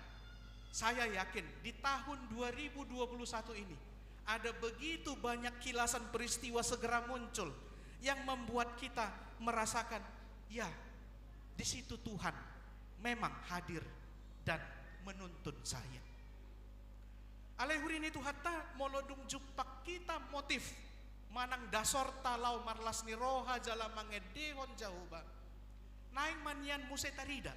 saya yakin di tahun dua ribu dua puluh satu ini ada begitu banyak kilasan peristiwa segera muncul yang membuat kita merasakan, ya, di situ Tuhan memang hadir dan menuntun saya. Alai huria ni Tuhanta, molo dung jumpang hita motif manang dasorta laho marlas ni roha jala mangendehon Jahowa, naeng ma nian muse tarida.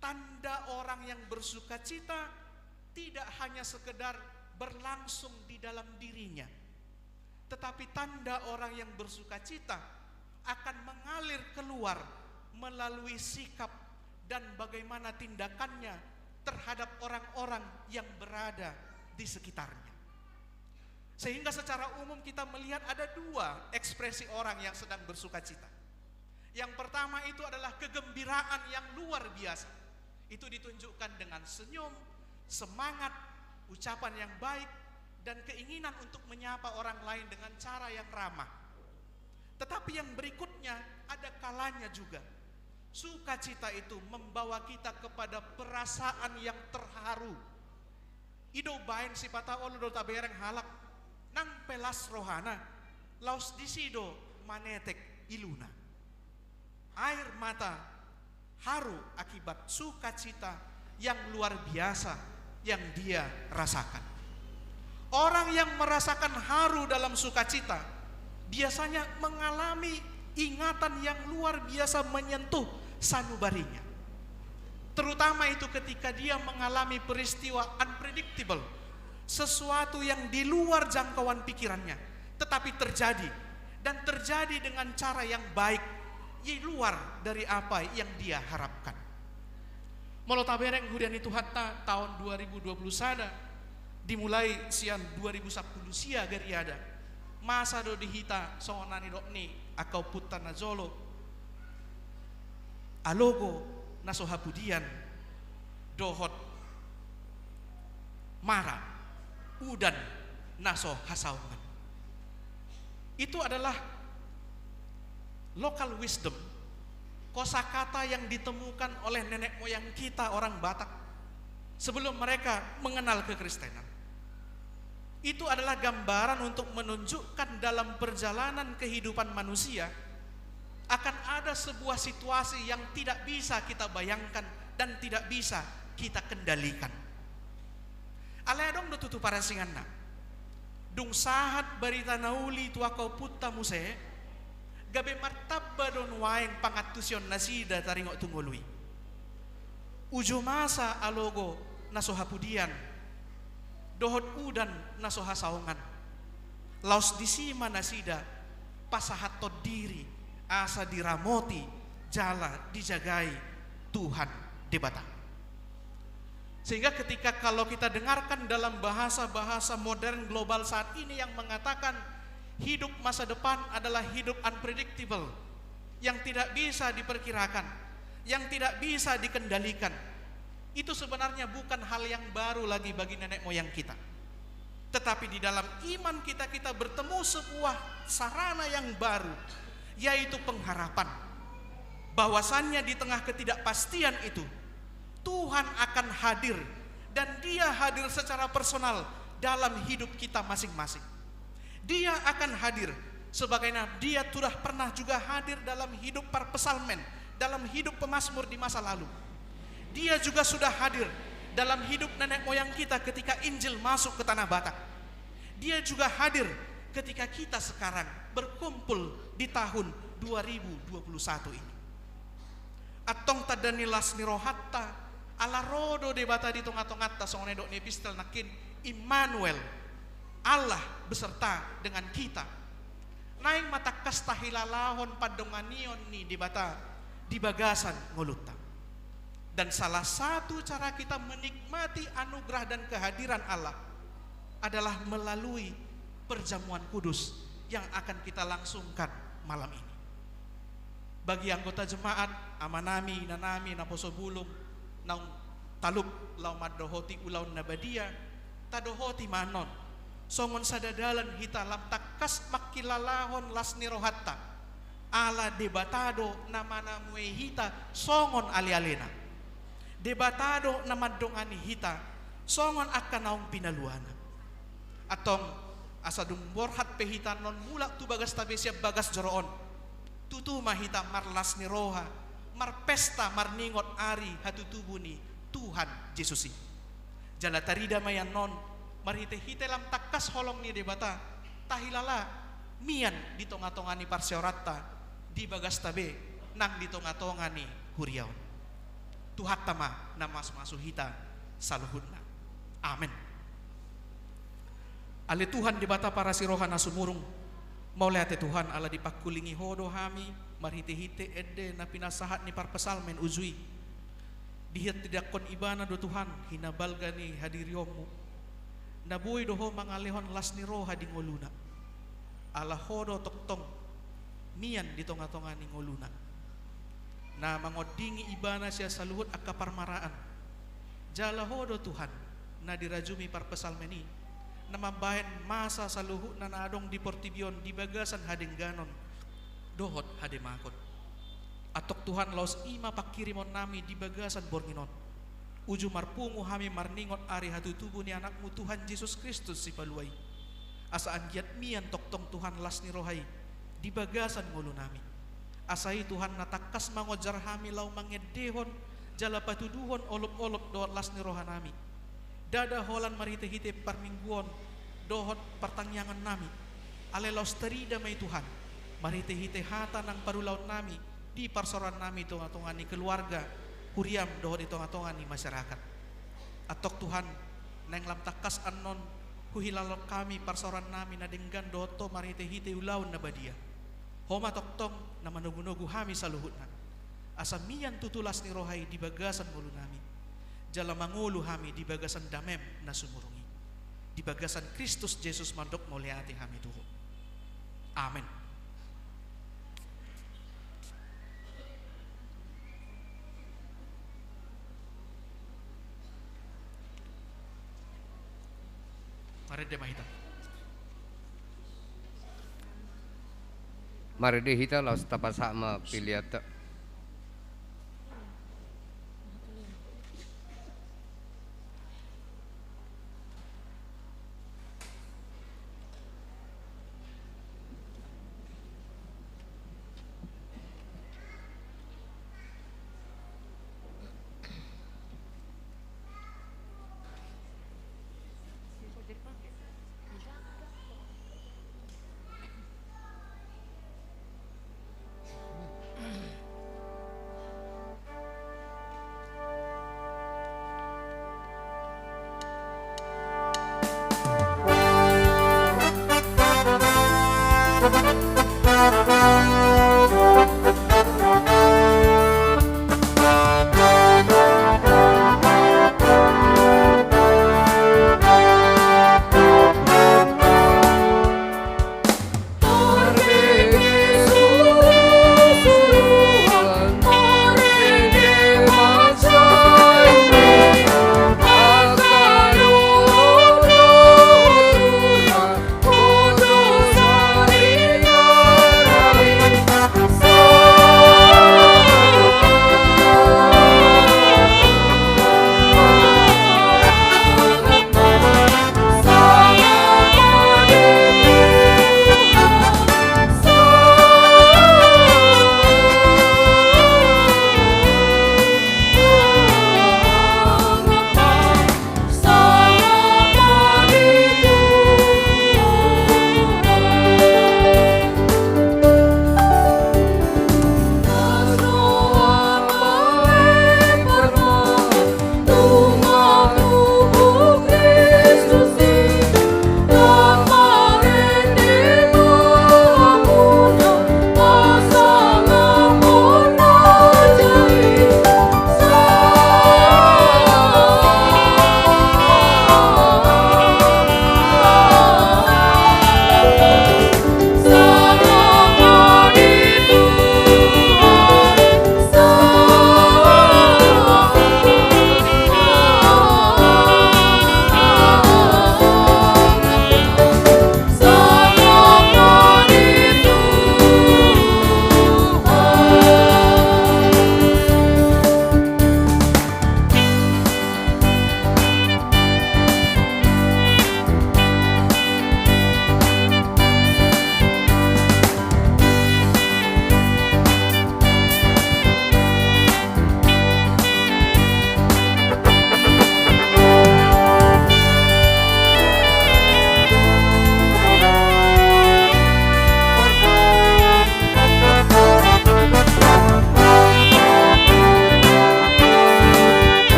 Tanda orang yang bersukacita tidak hanya sekedar berlangsung di dalam dirinya, tetapi tanda orang yang bersukacita akan mengalir keluar melalui sikap dan bagaimana tindakannya terhadap orang-orang yang berada di sekitarnya. Sehingga secara umum kita melihat ada dua ekspresi orang yang sedang bersukacita. Yang pertama itu adalah kegembiraan yang luar biasa. Itu ditunjukkan dengan senyum, semangat, ucapan yang baik, dan keinginan untuk menyapa orang lain dengan cara yang ramah. Tetapi yang berikutnya ada kalanya juga. Sukacita itu membawa kita kepada perasaan yang terharu. I do umbahen sipata olo do tabereng halak, nang pe las rohana, laos disi do manetek iluna. Air mata haru akibat sukacita yang luar biasa yang dia rasakan. Orang yang merasakan haru dalam sukacita biasanya mengalami ingatan yang luar biasa menyentuh sanubarinya. Terutama itu ketika dia mengalami peristiwa unpredictable, sesuatu yang di luar jangkauan pikirannya, tetapi terjadi, dan terjadi dengan cara yang baik, di luar dari apa yang dia harapkan. Molo tabereng huria ni Tuhanta, taon dua ribu dua puluh sada, dimulai sian dua ribu sapuluh sia gariada, masa do di hita songon na nidok ni angka ompunta na jolo, alogo na so hapudian dohot mara udan na so hasaongan. Itu adalah local wisdom, kosakata yang ditemukan oleh nenek moyang kita orang Batak sebelum mereka mengenal kekristenan. Itu adalah gambaran untuk menunjukkan dalam perjalanan kehidupan manusia akan ada sebuah situasi yang tidak bisa kita bayangkan dan tidak bisa kita kendalikan. Alai adong do tutu parasinganna. Dung sahat barita na uli tu angka ompunta muse, gabe martamba do nuaeng pangantusion nasida taringot tu ngolu i. Uju masa alogo na so hapudian dohot udan na so hasaongan, laos disi ma nasida pasahathon diri asa diramoti jala dijagai Tuhan Debata. Sehingga ketika kalau kita dengarkan dalam bahasa-bahasa modern global saat ini yang mengatakan hidup masa depan adalah hidup unpredictable, yang tidak bisa diperkirakan, yang tidak bisa dikendalikan, itu sebenarnya bukan hal yang baru lagi bagi nenek moyang kita. Tetapi di dalam iman kita, kita bertemu sebuah sarana yang baru, yaitu pengharapan. Bahwasannya di tengah ketidakpastian itu, Tuhan akan hadir, dan Dia hadir secara personal dalam hidup kita masing-masing. Dia akan hadir sebagaimana Dia sudah pernah juga hadir dalam hidup para psalmen, dalam hidup pemazmur di masa lalu. Dia juga sudah hadir dalam hidup nenek moyang kita ketika Injil masuk ke tanah Batak. Dia juga hadir ketika kita sekarang berkumpul di tahun dua ribu dua puluh satu ini. Antong tanda ni las ni rohanta, ala ro do Debata di tonga-tonganta, songon na nidok ni epistel nangkin, Immanuel, Allah beserta dengan kita. Naeng ma tangkas tahilalahon pandonganion ni Debata di bagasan ngolunta. Dan salah satu cara kita menikmati anugerah dan kehadiran Allah adalah melalui perjamuan kudus yang akan kita langsungkan malam ini. Bagi anggota jemaat, amanami, inanami, naposo bulung, naung talup laho mandohoti ulaon na badia, tadohoti ma annon, songon sada dalan hita lam tangkas mangkilalahon las ni rohanta, ala Debata do na manamuhei hita songon ale-alena. Debata do na mandongani hita songon angka naung pinaluana. Antong, asa dung borhat pe hita annon mulak tu bagasta be sian bagas joro on, tutu ma hita marlas ni roha, marpesta marningot ari hatutubu ni Tuhan Jesus i. Jala tarida ma i annon, marhite-hite lam tangkas holong ni Debata, tahilala mian di tonga-tonga ni parsaoranta, di bagasta be nang di tonga-tonga ni huria on. Tuhanta ma na mamasu-masu hita saluhutna. Amen. Ale Tuhan Debata parasi roha na sumurung, mauliate Tuhan, ala dipangkulingi Ho do hami marhite-hite ende na pinasahat ni parpsalmen uju i. Dihatindangkon Ibana do Tuhan hinabalga ni hadirionmu, na boi do Ho mangalehon las ni roha di ngoluna. Ala Ho do tongtong mian di tonga-tonga ni ngoluna. na mangondingi ibana sian saluhut angka parmaraan. Jala Ho do Tuhan, na dirajumi parpsalmen i, na mambahen masa saluhutna na adong di portibi on di bagasan hadengganon dohot hademaon. Antong Tuhan, laos i ma panghirimonnami di bagasan borngin on. Uju marpungu hami marningot ari hatutubu ni Anakmu Tuhan Jesus Kristus Sipalua i. Asa anggiat mian tongtong Tuhan las ni roha i di bagasan ngolunami. Asa i Tuhan na tangkas mangonjar hami laho mangendehon jala patuduhon olopolop dohot las ni rohanami. Ndada holan marhitehite parmingguon dohot partangiangannami. Alai laos tarida ma i Tuhan, marhitehite hata nang parulaonnami di parsaorannami di tongatonga ni keluarga, huriam dohot di tongatonga ni masyarakat. Antong Tuhan, naeng lam tangkas annon huhilala hami parsaorannami na denggan dohot Ho marhitehite ulaon na badia. Ho ma tongtong na manogunogu hami saluhutna. Asa mian tutu las ni roha i di bagasan ngolunami. Jala mangolu hami di bagasan damem na sumurung i. Di bagasan Kristus Jesus mandok mauliate hami tu Ho. Amen. Marende ma hita. Marende hita laos tapasahat ma peleanta.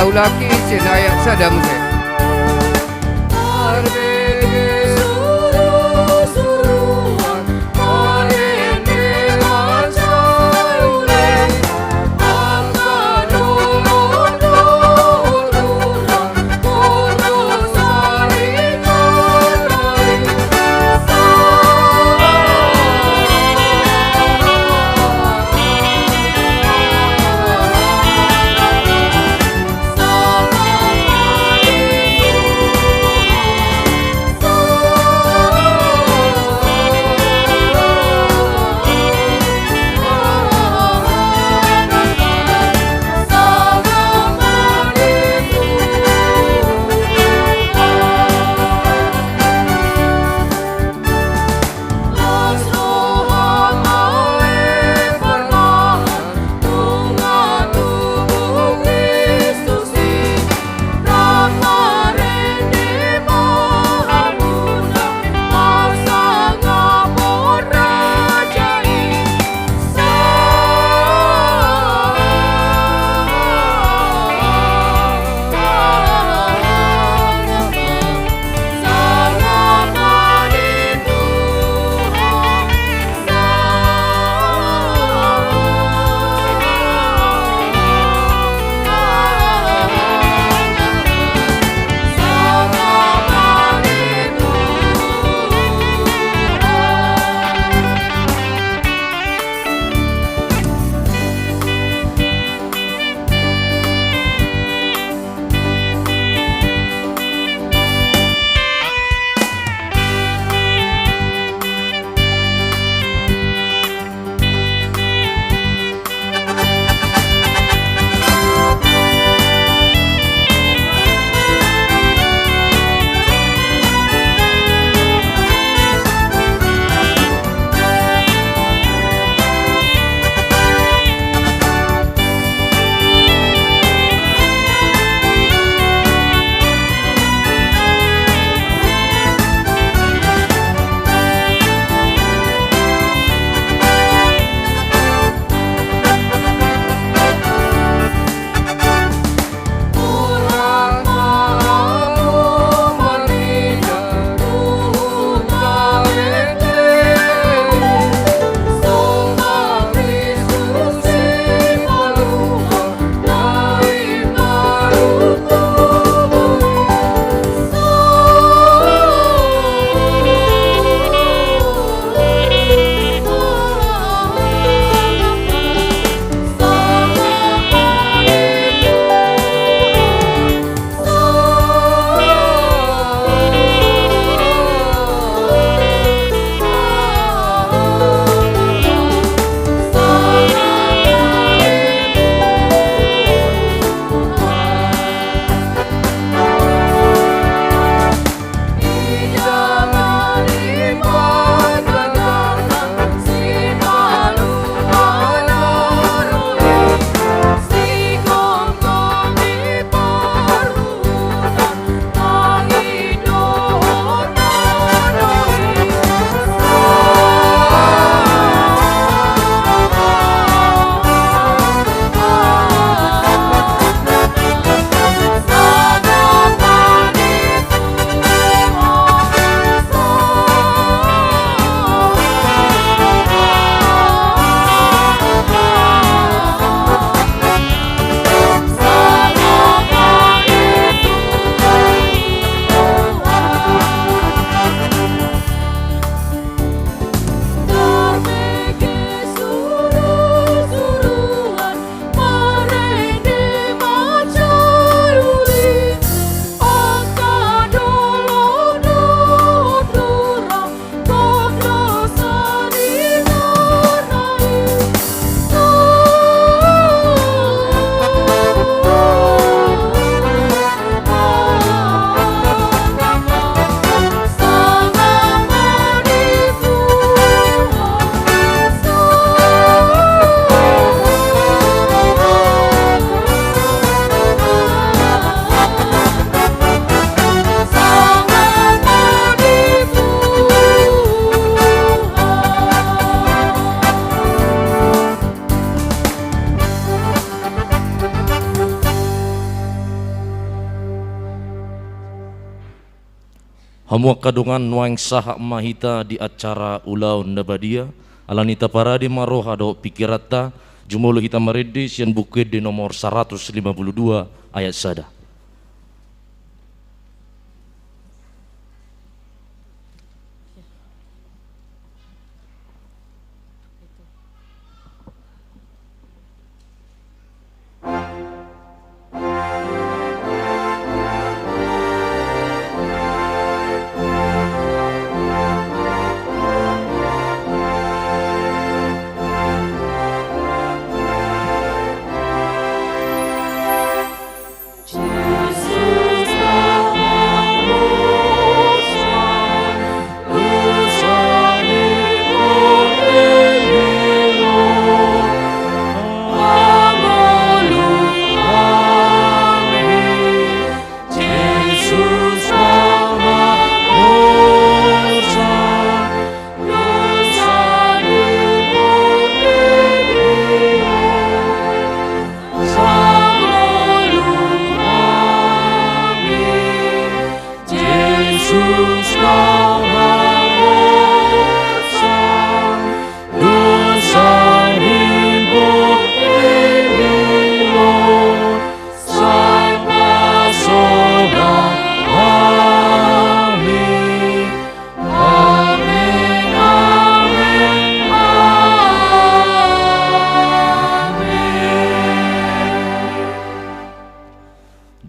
Ulaon sian ayat sada muse. Hamu angka dongan, nuaeng sahat ma hita di acara ulaon na badia. Alani i taparade ma roha dohot pingkiranta. Jumolo hita marende sian Buku Ende nomor saratus lima puluh dua, ayat sada.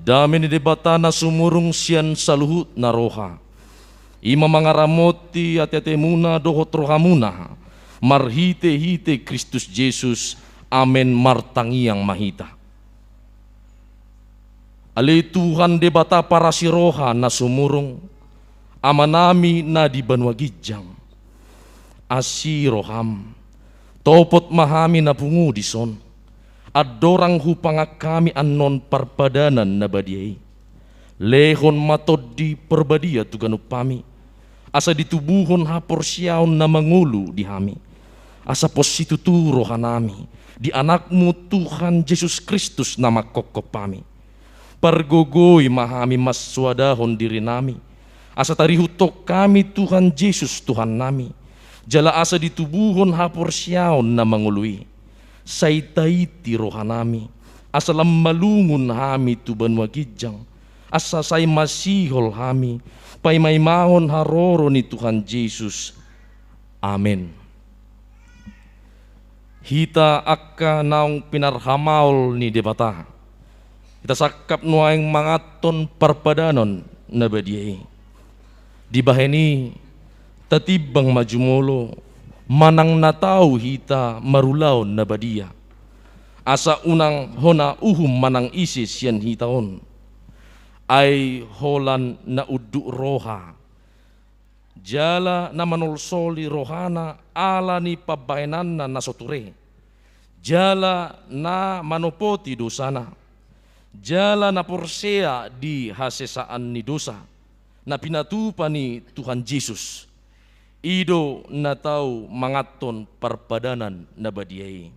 Dame ni Debata na sumurung sian saluhutna roha, i ma mangaramoti ateatemuna dohot rohamuna, marhitehite Kristus Jesus. Amen. Martangiang ma hita. Ale Tuhan Debata parasi roha na sumurung, Amanami na di banua ginjang, asi roham, topot ma hami na pungu dison, andorang hupangan hami annon parpadanan na badia i. Lehon ma Tondi Parbadia tu ganup hami, asa ditubuhon haporseaon na mangolu di hami, asa pos situtu rohanami di Anakmu Tuhan Jesus Kristus na manghophop hami. Pargogoi ma hami mansoadahon dirinami, asa tarihuthon hami Tuhan Jesus Tuhannami, jala asa ditubuhon haporseaon na mangolu i. Sai taiti rohanami, asa lam malungun hami tu banua ginjang, asa sai masihol hami paimaimahon haroro ni Tuhan Jesus. Amen. Hita angka naung pinarhamaol ni Debata, hita sangkap nuaeng manganhon parpadanan na badia i. Dibahen i, tatimbang ma jumolo manang na tau hita marulaon na badia, asa unang hona uhum manang ise sian hita on. Ai holan na unduk roha, jala na manolsoli rohana ala ni pambahenanna na so ture, jala na manopoti dosana, jala na porsea di hasesaan ni dosa na pinatupa ni Tuhan Jesus, i do na tau manganhon parpadanan na badia i.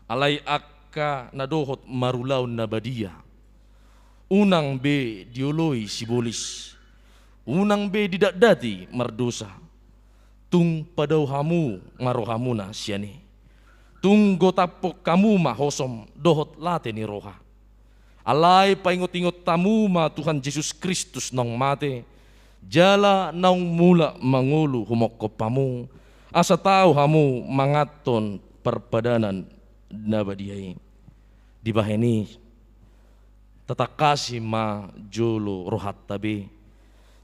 Alai angka na dohot marulaon na badia, unang be dioloi sibolis, unang be didatdati mardosa. Tung padao hamu ma rohamuna sian i. Tung gotaphon hamu ma hosom dohot late ni roha. Alai paingotingot hamu ma Tuhan Jesus Kristus naung mate, jala naung mulak mangolu humonghop hamu, asa tau hamu manganhon parpadanan na badia i. Dibahen i, tatangkasi ma jolo rohanta be,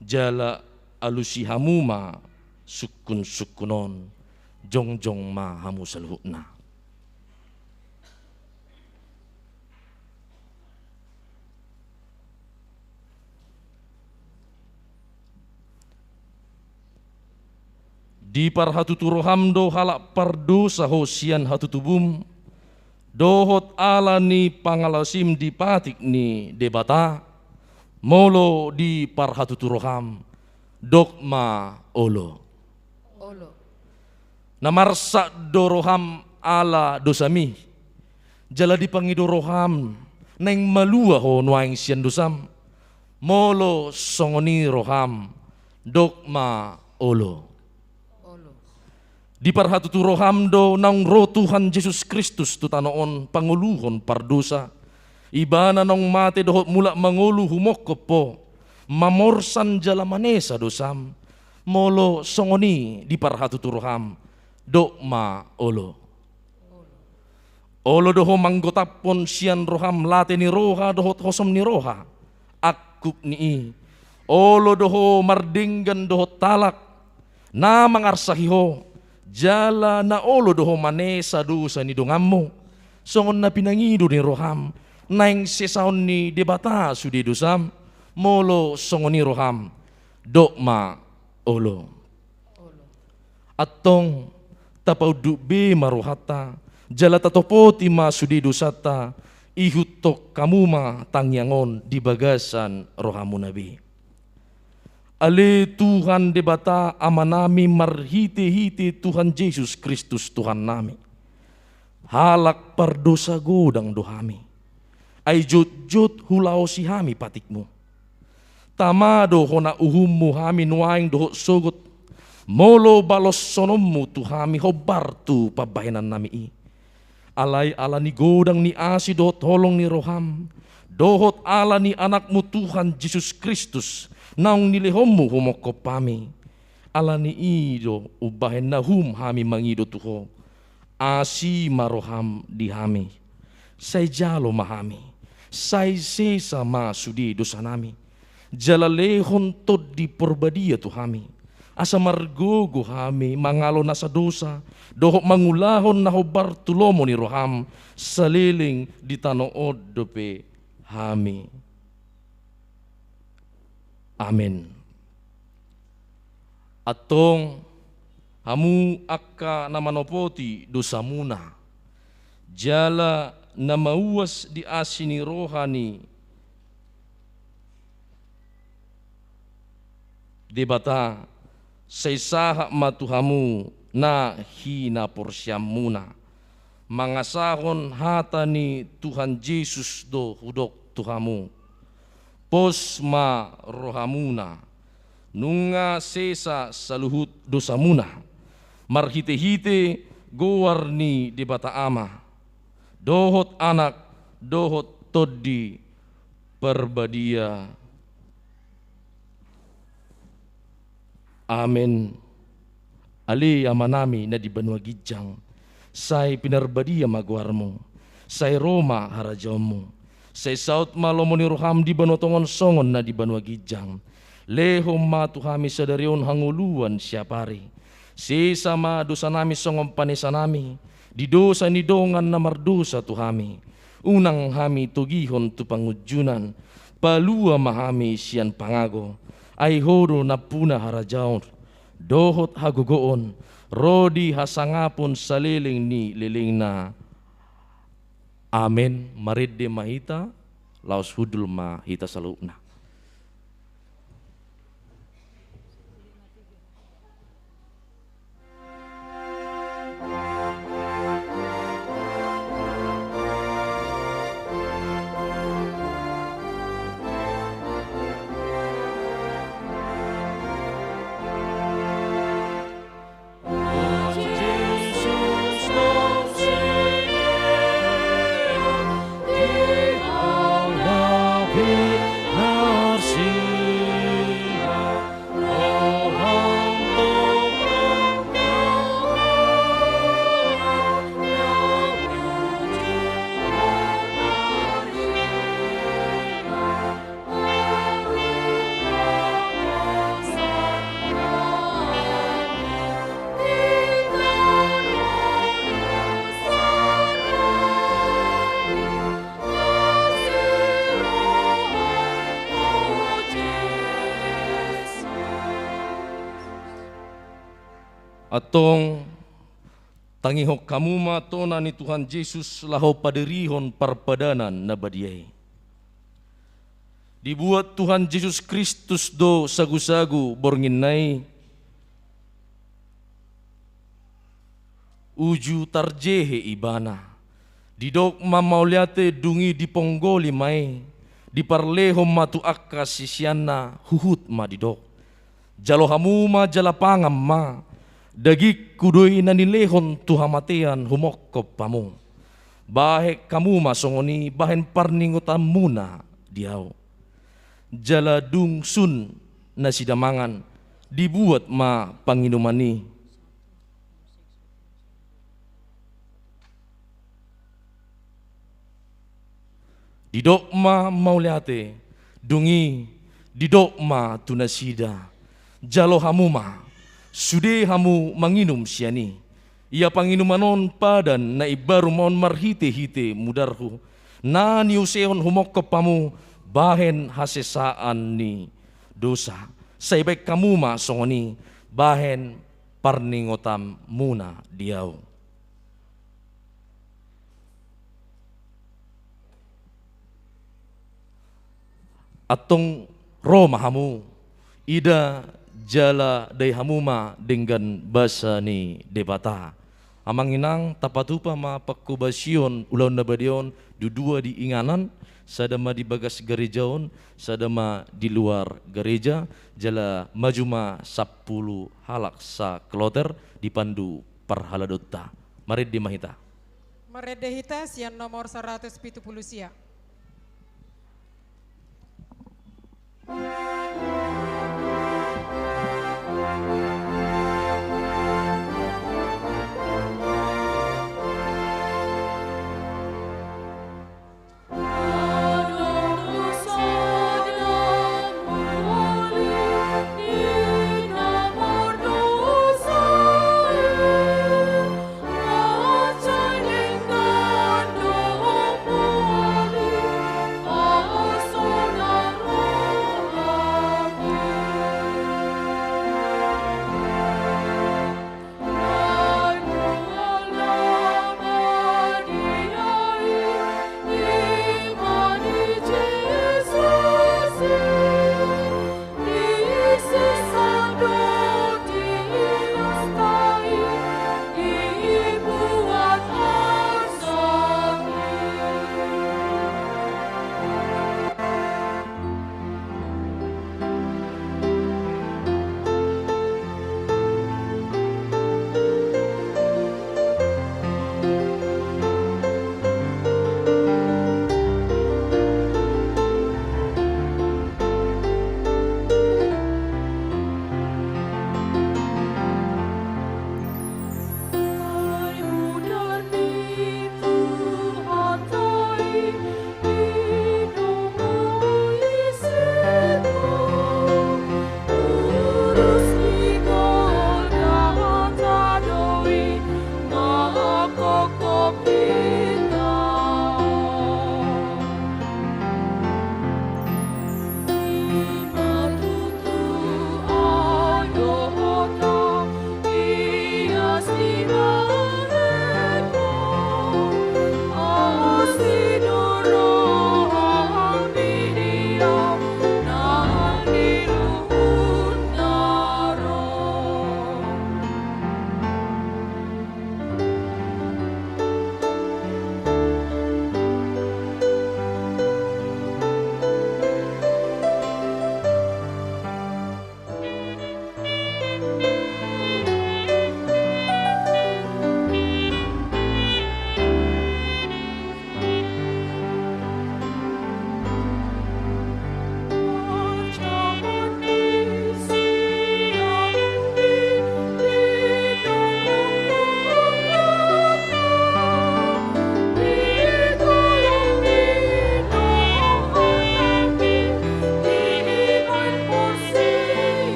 jala alusi hamu ma sungkunsungkun on. Jongjong ma hamu saluhutna. Diparhatutu roham do halak pardosa ho sian hatutubum, dohot ala ni pangalaosim di patik ni Debata? Molo diparhatutu roham, dok ma olo. Olo. Na marsak do roham ala dosami, jala dipangido roham naeng malua ho nuaeng sian dosam. Molo songon i roham, Dok ma olo. Olo. Diparhatutu roham do naung ro Tuhan Jesus Kristus tu tano on pangoluhon pardosa. Ibana naung mate dohot mulak mangolu humongkop ho, mamorsan jala manesa dosam. Molo songon i diparhatutu roham, dok ma olo. Olo do ho manggotaphon sian roham late ni roha dohot hosom ni roha, angkup ni i. Olo do ho mardenggan dohot halak na mangarsahi ho, jala na olo do ho manesa dosa ni donganmu, songon na pinangido ni roham, naeng sesaon ni Debata sude dosam. Molo songon i roham, dok ma olo. Antong, tapaunduk be ma rohanta, jala tatopoti ma sude dosanta, ihuthon hamu ma tangiang on di bagasan rohamuna be. Ale Tuhan Debata Amanami marhitehite Tuhan Jesus Kristus Tuhannami. Halak pardosa godang do hami. Ai jotjot hulaosi hami patikmu. Tama do hona uhummu hami nuaeng dohot sogot, molo baloshononmu tu hami hombar tu pambahenannami i. Alai ala ni godang ni asi dohot holong ni roham, dohot ala ni Anakmu Tuhan Jesus Kristus, naung nilehonmu humongkop hami. Ala ni i do umbahen na hum hami mangido tu ho. Asi ma roham di hami. Sai jalo ma hami. Sai sesa ma sude dosanami. Jala lehon Tondi Porbadia tu hami. Asa margogo hami mangalo nasa dosa, dohot mangulahon na hombar tu lomo ni roham, saleleng di tano on dope hami. Amen. Antong, hamu angka na manopoti dosamuna, jala na mauas di asi ni roha ni Debata, sai sahat ma tu hamu na hinaporseaonmuna. Mangasahon hata ni Tuhan Jesus do hudok tu hamu. Pos ma rohamuna, nunga sesa saluhut dosamuna, marhitehite goar ni Debata Ama, dohot Anak, dohot Tondi Parbadia. Amen. Ale Amanami na di banua ginjang, sai pinarbadia ma goarmu, sai ro ma harajaonmu, sai saut ma lomo ni roham di banua tonga on songon na di banua ginjang. Lehon ma tu hami sadari on hangoluan siapari. Sesa ma dosanami songon panesanami di dosa ni dongan na mardosa tu hami. Unang hami togihon tu pangunjunan, palua ma hami sian pangago. Ai Ho do nampuna harajaon, dohot hagogoon, ro di hasangapon saleleng ni lelengna. Amen. Marende ma hita, laos hundul ma hita saluhutna. Antong, tangihon hamu ma tona ni Tuhan Jesus laho padirihon parpadanan na badia i. Dibuat Tuhan Jesus Kristus do sagusagu borngin nai, uju tarjehe Ibana. Didok ma mauliate, dung i diponggoli ma i, diparlehon ma tu angka siseanna, huhut ma didok: Jalo hamu ma jala pangan ma, dagingku do i na nilehon tu hamatean humongkop hamu. Bahen hamu ma songon i bahen parningotanmuna di ahu. Jala dung sun nasida mangan, dibuat ma panginuman i. Didok ma mauliate, dung i didok ma tu nasida, jalo hamu ma, sude hamu manginum sian i. Ia panginuman on padan na imbaru ma on marhitehite mudarhu, na niusehon humongkop hamu bahen hasesaan ni dosa. Sai bahen hamu ma songon i bahen parningotanmuna di ahu. Antong ro ma hamu, ida jala dai hamu ma denggan basa ni Debata. Amang inang, tapatupa ma pangkobasion ulaon na badia on, dudua di inganan, sada ma di bagas gareja on, sada ma di luar gareja, jala maju ma sampulu halak sakloter dipandu parhaladonta. Marende ma hita. Marende hita sian nomor saratus pitu pulu sia.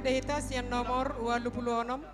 Hita sian nomor ualu pulu onom.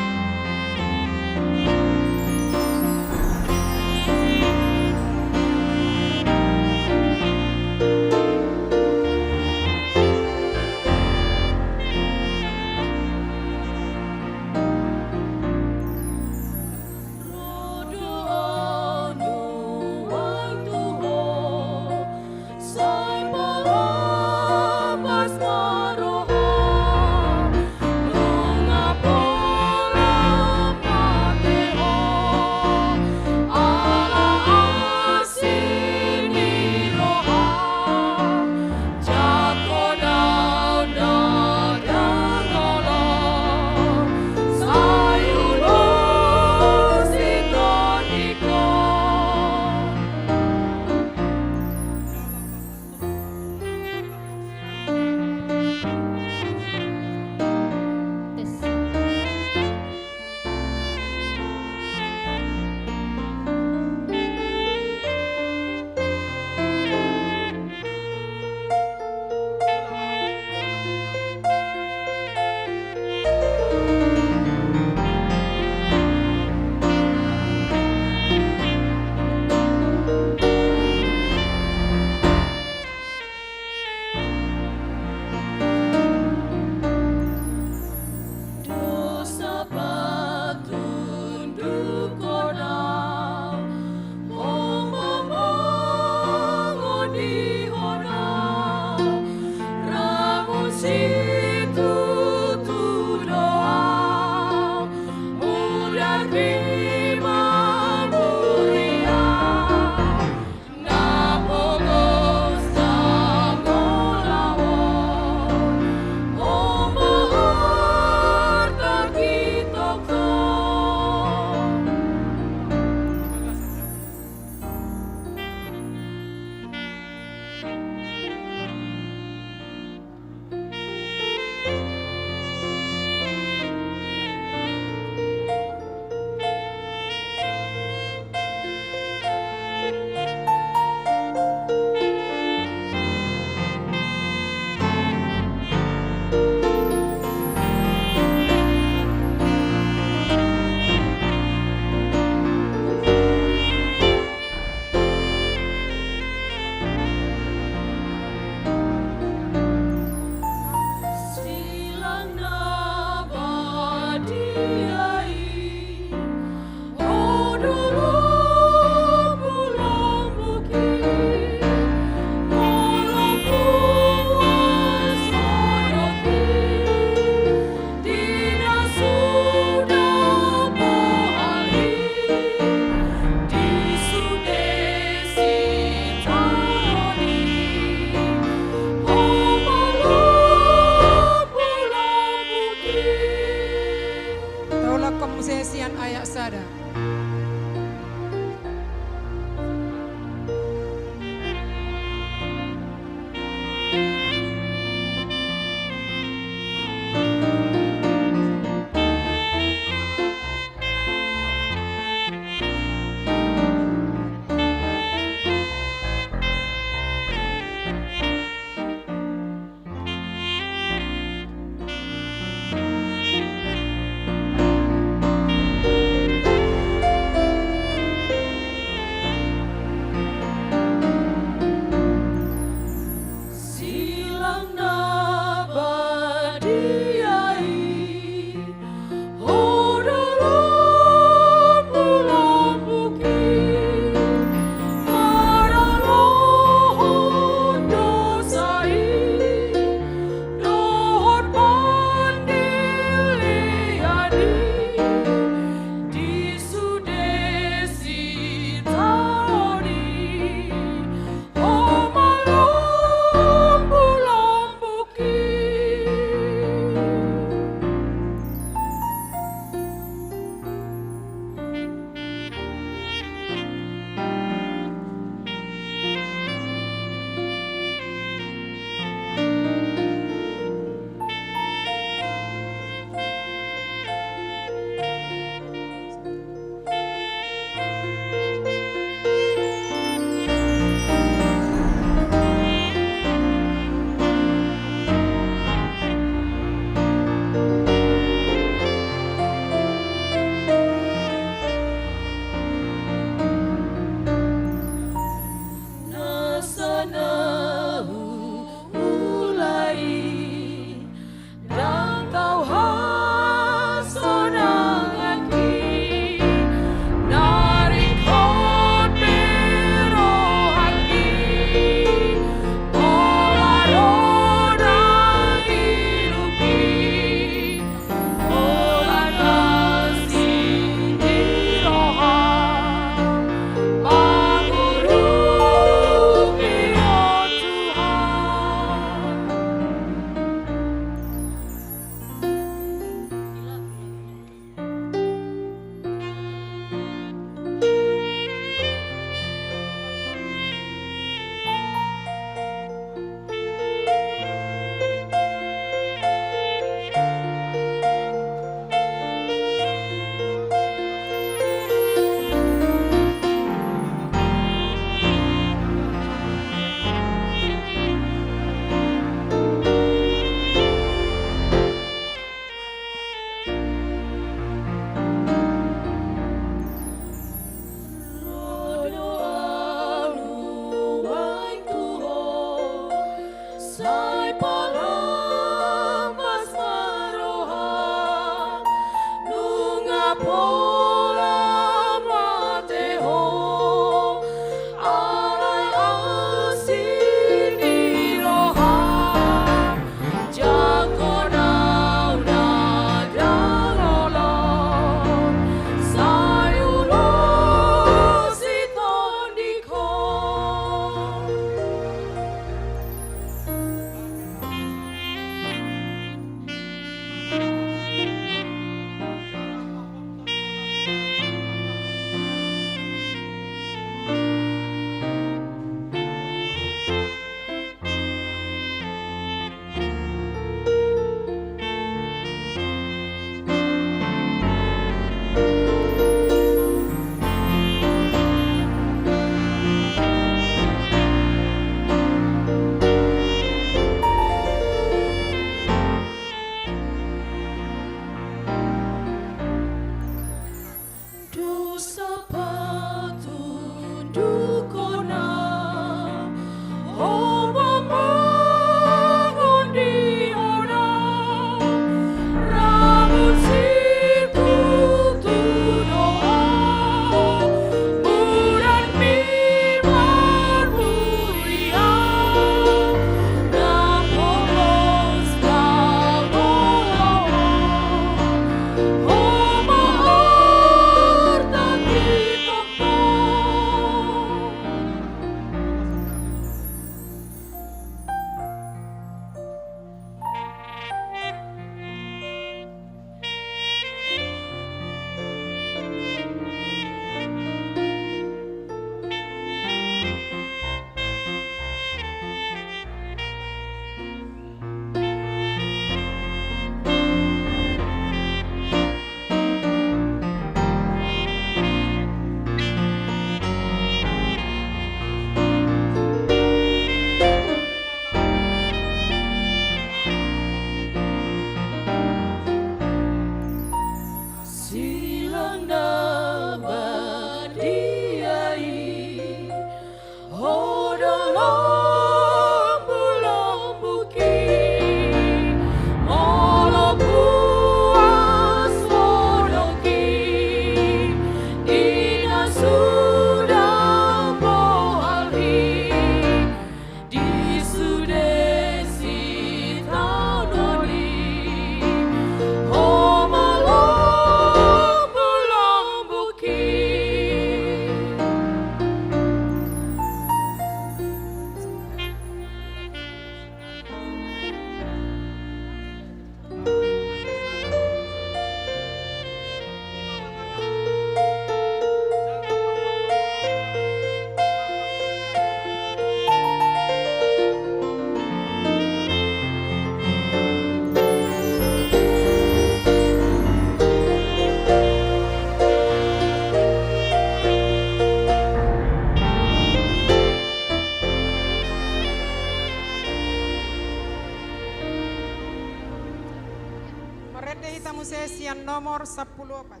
Rende hita muse sian nomor sampulu opat.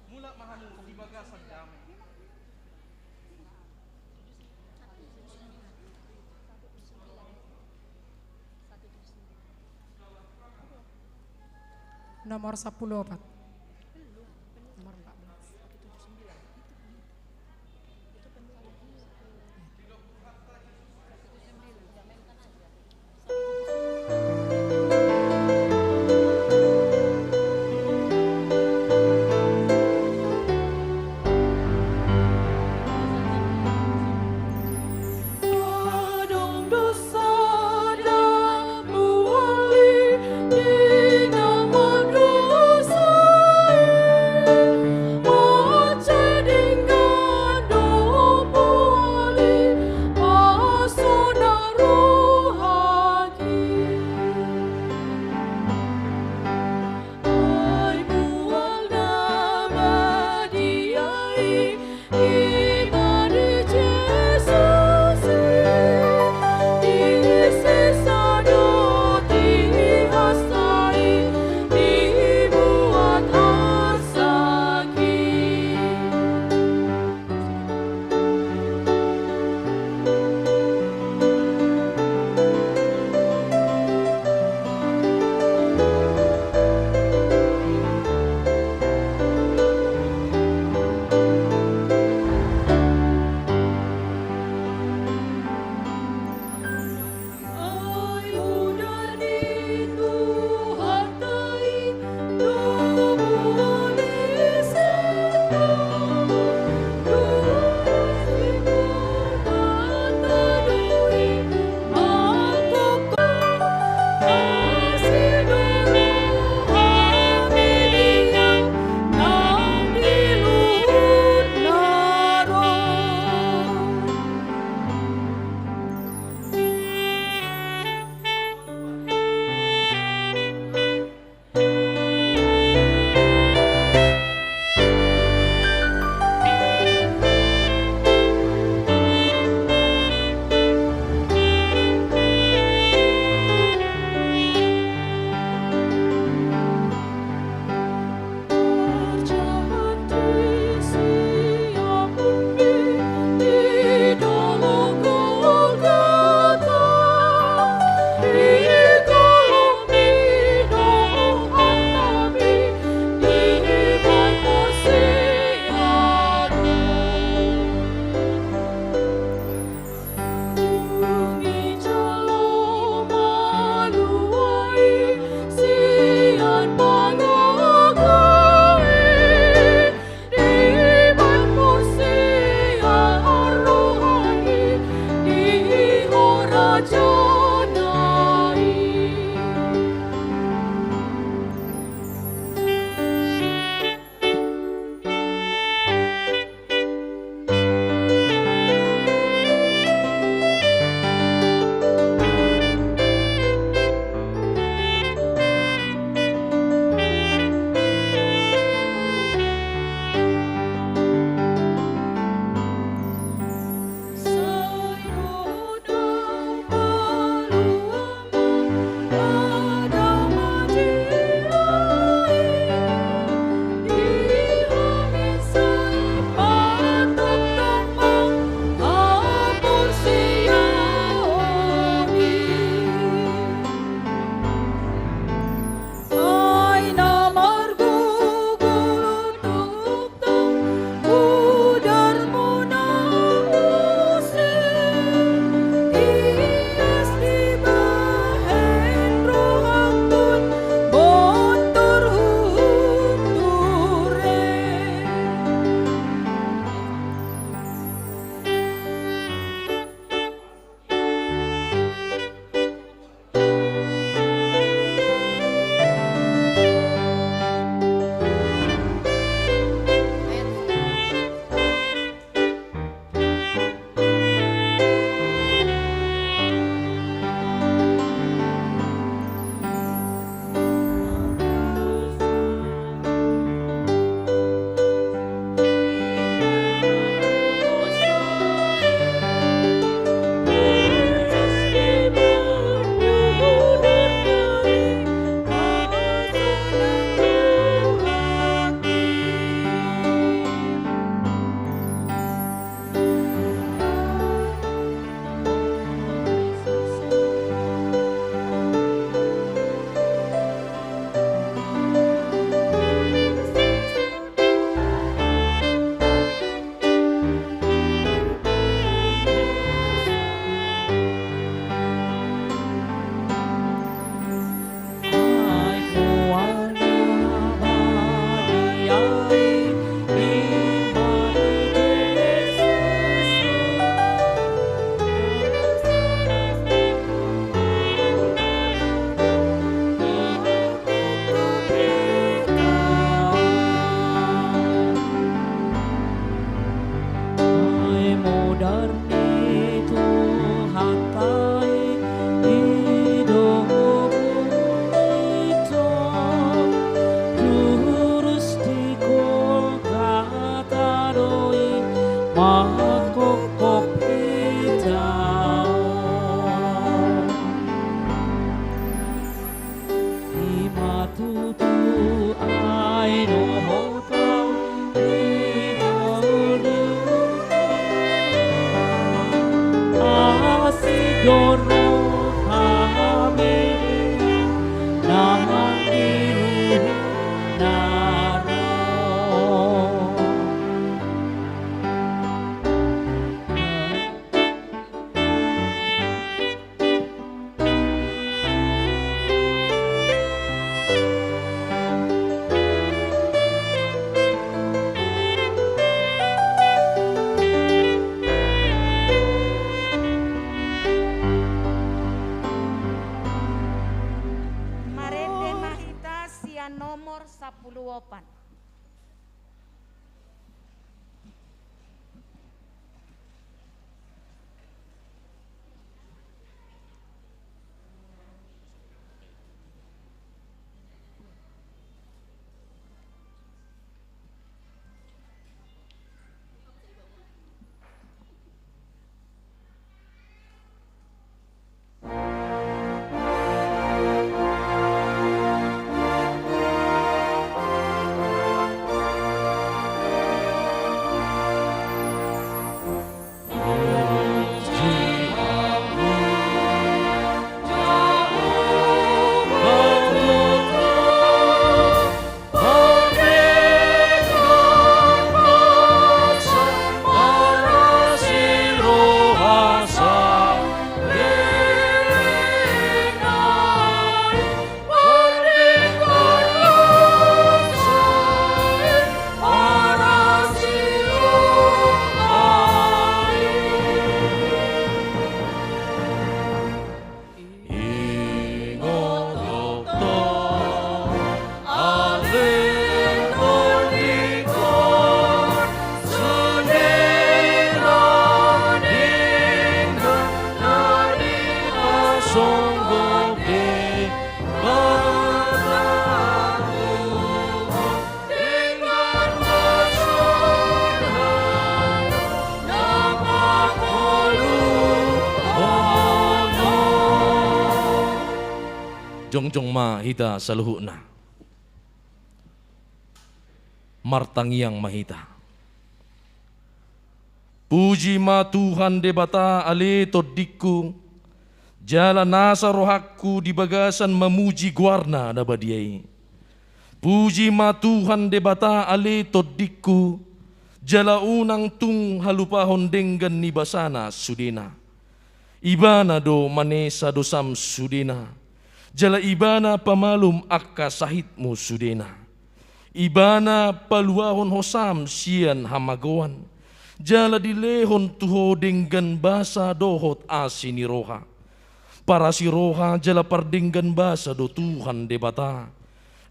Mulak ma hamu di bagasan dame. Nomor sampulu opat. Nomor empat belas. Dohot hami na manggiru na ro. Marende ma hita sian nomor sampulu opat. Jongjong ma hita saluhutna. Martangiang ma hita. Puji ma Tuhan Debata ale tondingku, jala nasa rohangku di bagasan mamuji goarna na badia i. Puji ma Tuhan Debata ale tondingku, jala unang tung halupahon denggan ni basana sudena. Ibana do manesa dosam sudena, jala Ibana pamalum angka sahitmu sudena. Ibana paluahon hosam sian hamagoan, jala dilehon tu ho denggan basa dohot asi ni roha. Parasi roha jala pardenggan basa do Tuhan Debata,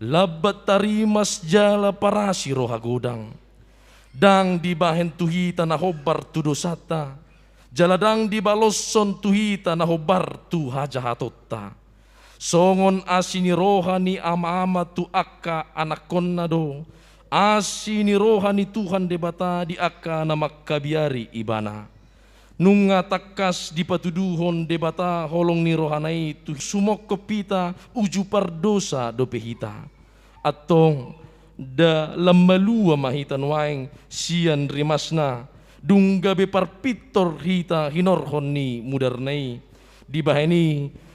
lambat tarimas jala parasi roha godang. Ndang dibahen tu hita na hombar tu dosanta, jala ndang dibaloshon tu hita na hombar tu hajahatonta. Songon asi ni roha ni ama-ama tu angka anakkonna do asi ni roha ni Tuhan Debata di angka na mangkabiari Ibana. Nunga tangkas dipatuduhon Debata holong ni rohana i tu sumongkop hita uju pardosa dope hita. Antong, nda lam malua ma hita nuaeng sian rimasna, dung gabe parpintor hita hinorhon ni mudarna i. Dibahen i,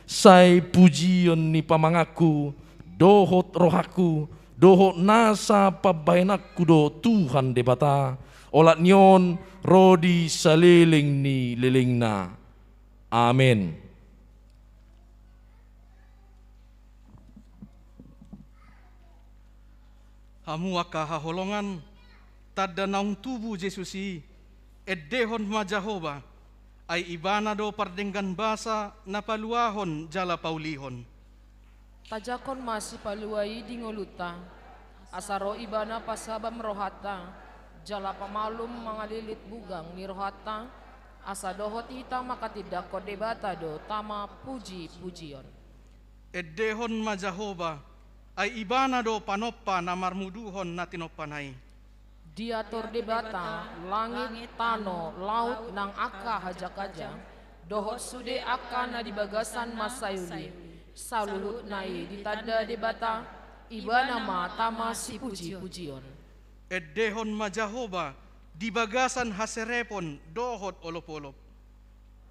sai pujion ni pamanganku dohot rohangku dohot nasa pambahenanku do Tuhan Debata, olat ni on ro di saleleng ni lelengna. Amen. Hamu angka haholongan, tanda naung tubu Jesus i, endehon ma Jahowa, ai Ibana do pardenggan basa na paluahon jala paulihon. Tajakkon ma Sipalua i di ngolunta, asa ro Ibana pasabam rohanta, jala pamalum mangalilit bugang ni rohanta, asa dohot hita manghatindanghon Debata do tama puji-pujion. Endehon ma Jahowa, ai Ibana do panompa na marmuduhon na tinompana i. Diatur Debata langit, tano, laut nang angka hajahaja, dohot sude angka na di bagasan mansai uli. Saluhutna i ditanda Debata, Ibana ma tama sipuji-pujion. Endehon ma Jahowa di bagasan haserepon dohot olop-olop.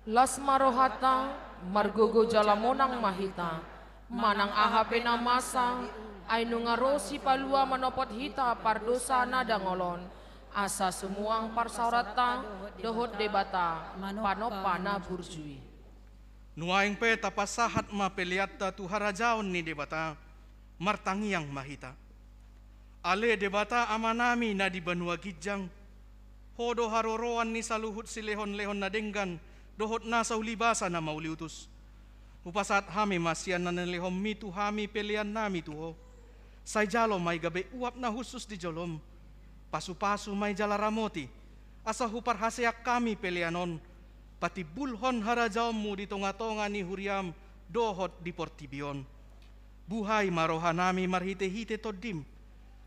Las ma rohanta, margogo jala monang ma hita, manang aha pe na masa, ai nunga ro Sipalua manopot hita pardosa na dangol on, asa sumuang parsaoranta dohot Debata, panompa na burju i. Nuaeng pe tapasahat ma peleanta tu harajaon ni Debata, martangiang ma hita. Ale Debata Amanami na di banua ginjang, Ho do haroroan ni saluhut silehonlehon na denggan dohot nasa ulibasa na mauliutus. Hupasahat hami ma sian na nilehonMi tu hami peleannami tu Ho. Sai jalo ma i gabe uap na hushus di joloM. Pasupasu ma i jala ramoti, asa huparhaseang hami pelean on patimbulhon harajaonMu di tongatonga ni huriaM dohot di portibi on. Buhai ma rohanami marhitehite TondiM,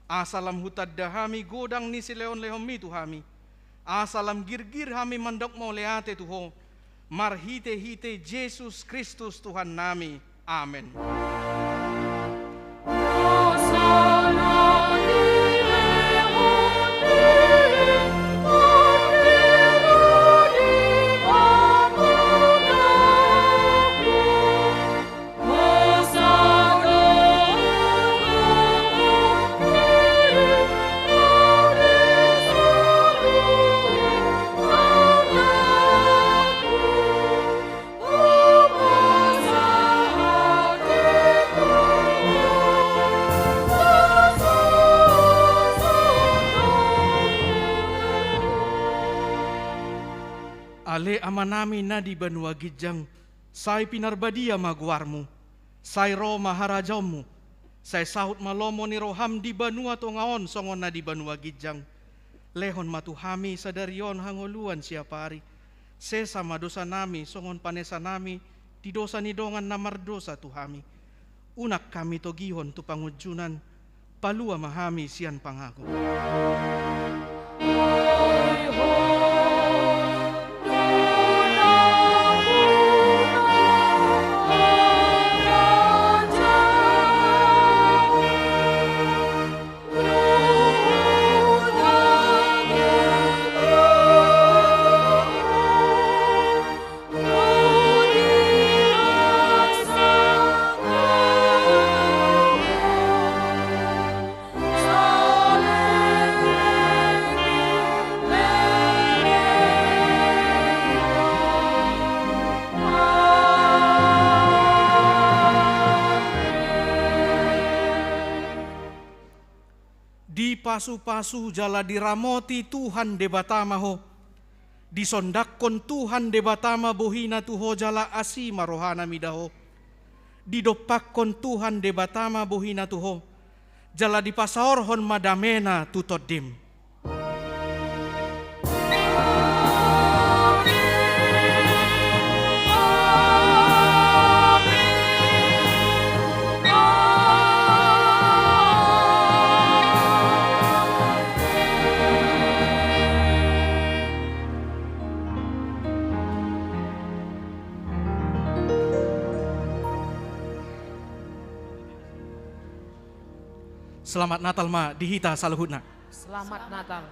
asa lam hutanda hami godang ni silehonlehonMi tu hami, asa lam girgir hami mandok mauliate tu Ho, marhitehite Jesus Kristus Tuhannami. Amen. Ale Amanami na di banua ginjang, sai pinarbadia ma goarMu, sai ro ma harajaonMu, sai saut ma lomo ni rohaM di banua tonga on songon na di banua ginjang. Lehon ma tu hami sadari on hangoluan siapari. Sesa ma dosanami songon panesanami di dosa ni dongan na mardosa tu hami. Unang hami togihon tu pangunjunan, palua ma hami sian pangago. Dipasupasu jala diramoti Tuhan Debata ma ho. Disondangkon Tuhan Debata ma bohiNa tu ho jala asi ma rohaNa mida ho. Didompakkon Tuhan Debata ma bohiNa tu ho, jala dipasaorhon ma dameNa tu tondim. Selamat Natal ma di hita saluhutna. Selamat Natal.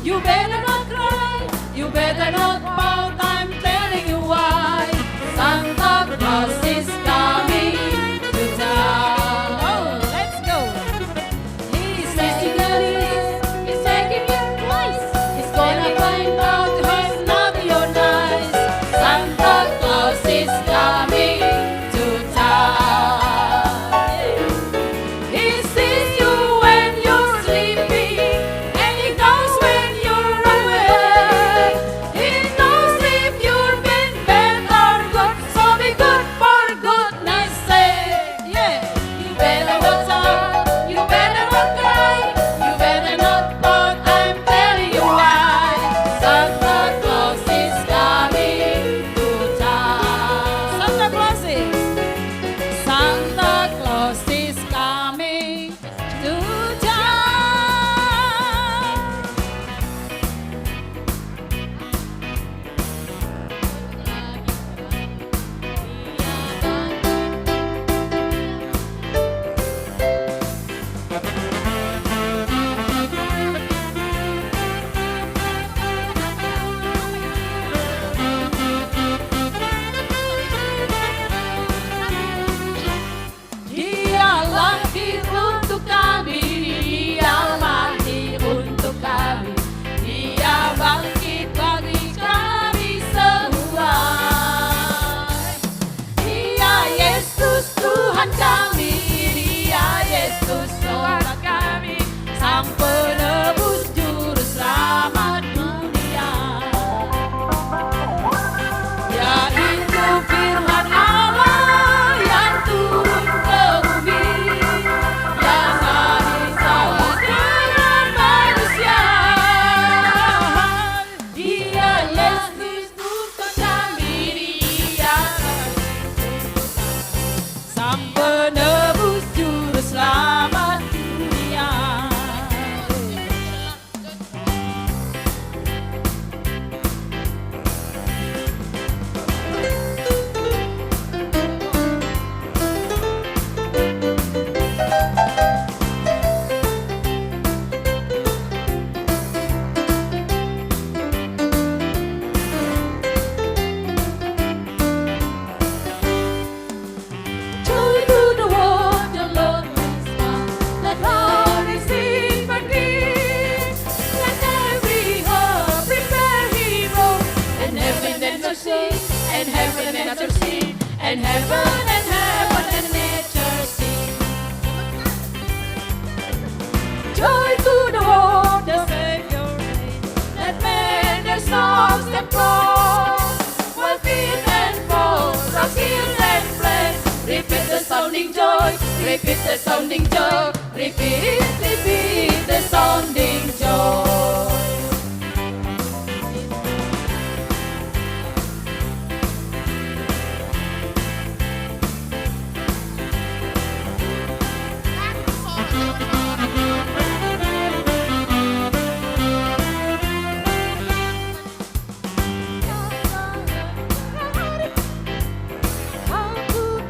You better not cry, you better not pout, I'm telling you why. Santa Claus is coming to town. Oh, let's go. He's taking your list, he's taking your place. He's gonna find out who's not your nice. Santa Claus is coming to town. He sees you when you're sleeping, and he knows when you're awake. He knows if you've been bad or good, so be good for goodness sake. Yeah. You better watch out, you better not cry, you better not pout, I'm telling you why. Santa Claus is coming to town. Santa Claus is, Santa Claus is coming to town. Dia lahir untuk kami, dia mati untuk kami, dia bangkit bagi kami semua. Dia Yesus Tuhan kami, dia Yesus Tuhan kami, Sang Penebus Juru Selamat dunia. Yaitu firman Allah yang turun ke bumi, yang lahir sebagai manusia. Dia Yesus untuk kami, dia Sang Penebus Juru Selamat dunia. Joy to the world, the Lord is come. Let all receive a gift. Let every heart prepare him room. And heaven and earth sing, and heaven and earth sing, and heaven and heaven and nature sing. Joy to the world, the Savior reigns. Let men their songs employ. While feet and foot are skilled and blessed, repeat the sounding joy, repeat the sounding joy, repeat, repeat the sounding joy.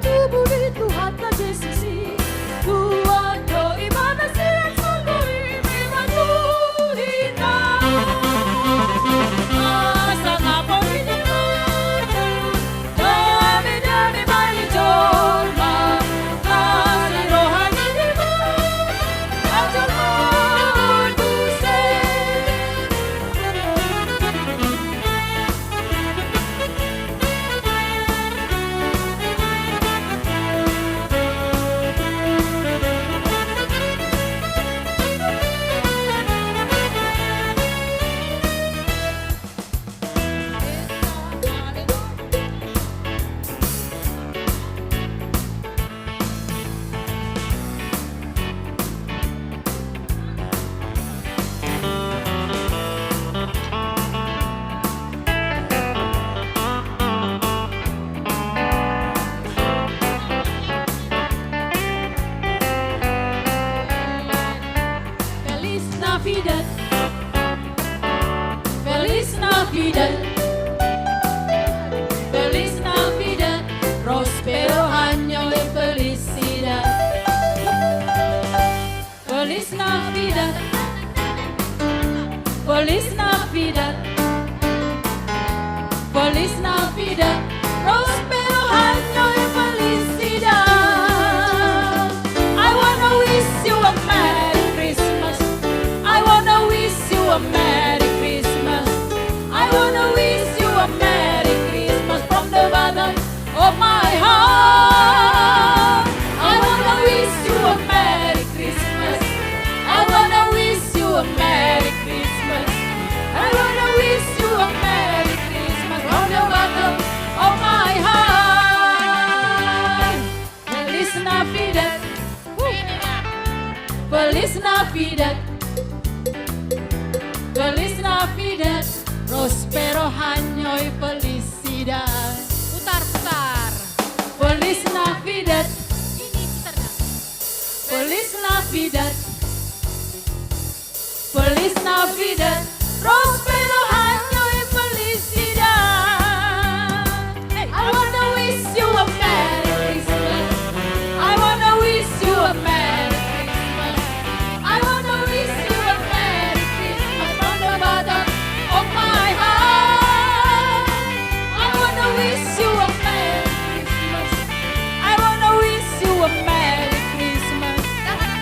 Tubu di Tuhan na Jesus i, Tuhan do Ibana sian surgo i mangihuthon hita. Asa na pauli ni roha, dame-dame ma di jolma, asi roha ni Debata, jolma on muse. Feliz Navidad. Feliz Navidad. Feliz Navidad. Próspero año y felicidad. Feliz Navidad. Feliz Feliz Navidad. Feliz Navidad. Prospero año y felicidad. I wanna wish you a Merry Christmas. I wanna wish you a Merry Christmas. I wanna wish you a Merry Christmas from the bottom of my heart. I wanna wish you a Merry Christmas. I wanna wish you a Merry Christmas. I wanna wish you a Merry Christmas from the bottom of my heart. Feliz Navidad. Feliz Navidad. Feliz Navidad. Prospero año y felicidad. Putar, putar. Feliz Navidad. Ini putarnya. Feliz Navidad. Feliz Navidad. Prospero año y felicidad. I wanna wish you a Merry Christmas. I wanna wish you a Merry Christmas. I wanna wish you a Merry Christmas from the bottom of my heart. I wanna wish you a Merry Christmas. I wanna wish you a Merry Christmas.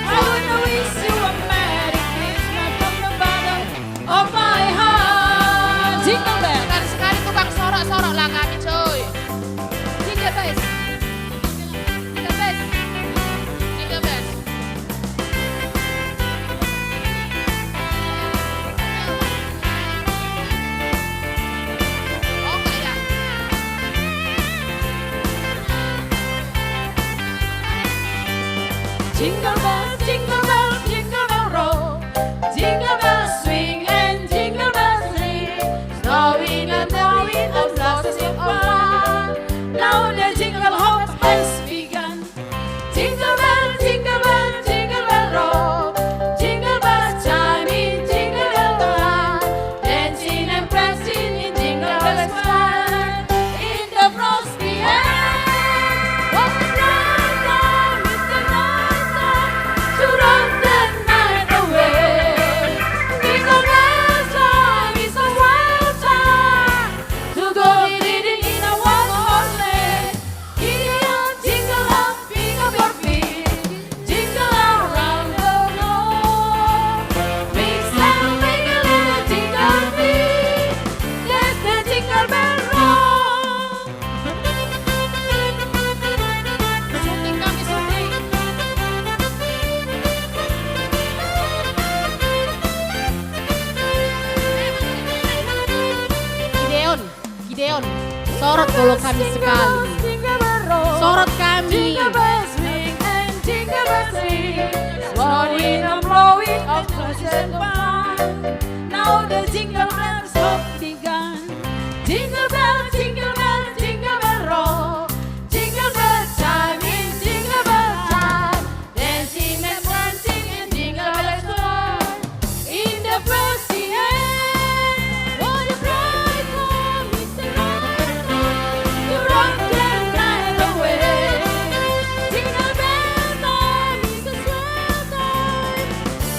I wanna wish you a Merry Christmas from the bottom of my heart. Jingle bell. Sekali-sekali tukang sorak-sorak lah kami, coy. Jingle bells. Jingle bells. Jingle bells. Jingle bells, jingle bells, jingle bells roll. Jingle bells swing and jingle bells ring. Snowing and blowing and lots of fun. Now the jingle hop has begun. Jingle bell, jingle bell, jingle bell roll. Jingle bells chiming, jingle bell time. Dancing and prancing in Jingle Bell Square. In the frosty air. What a night, it's a night to run the night away. Jingle bell time is a wild time to go dee-dee-dee in a one horse sleigh. Giddy up, jingle up, pick up your feet. Jingle around the globe. Mix and mingle in a jingle beat. Let the jingle bell roll. Syuting kami, syuting. Gideon. Gideon, sorot golok kami sekali. Sorot kami. Jingle bells ring and jingle bells ring. Snowing and blowing and toys and fun. Now the jingle bells have begun. Jingle bell, jingle bell, jingle bell roll. Jingle bell chiming, jingle bell time. Dancing and prancing in Jingle Bell Square. In the frosty air. What a bright time, it's a bright time to run the night away. Jingle bell time is a swell time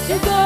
to go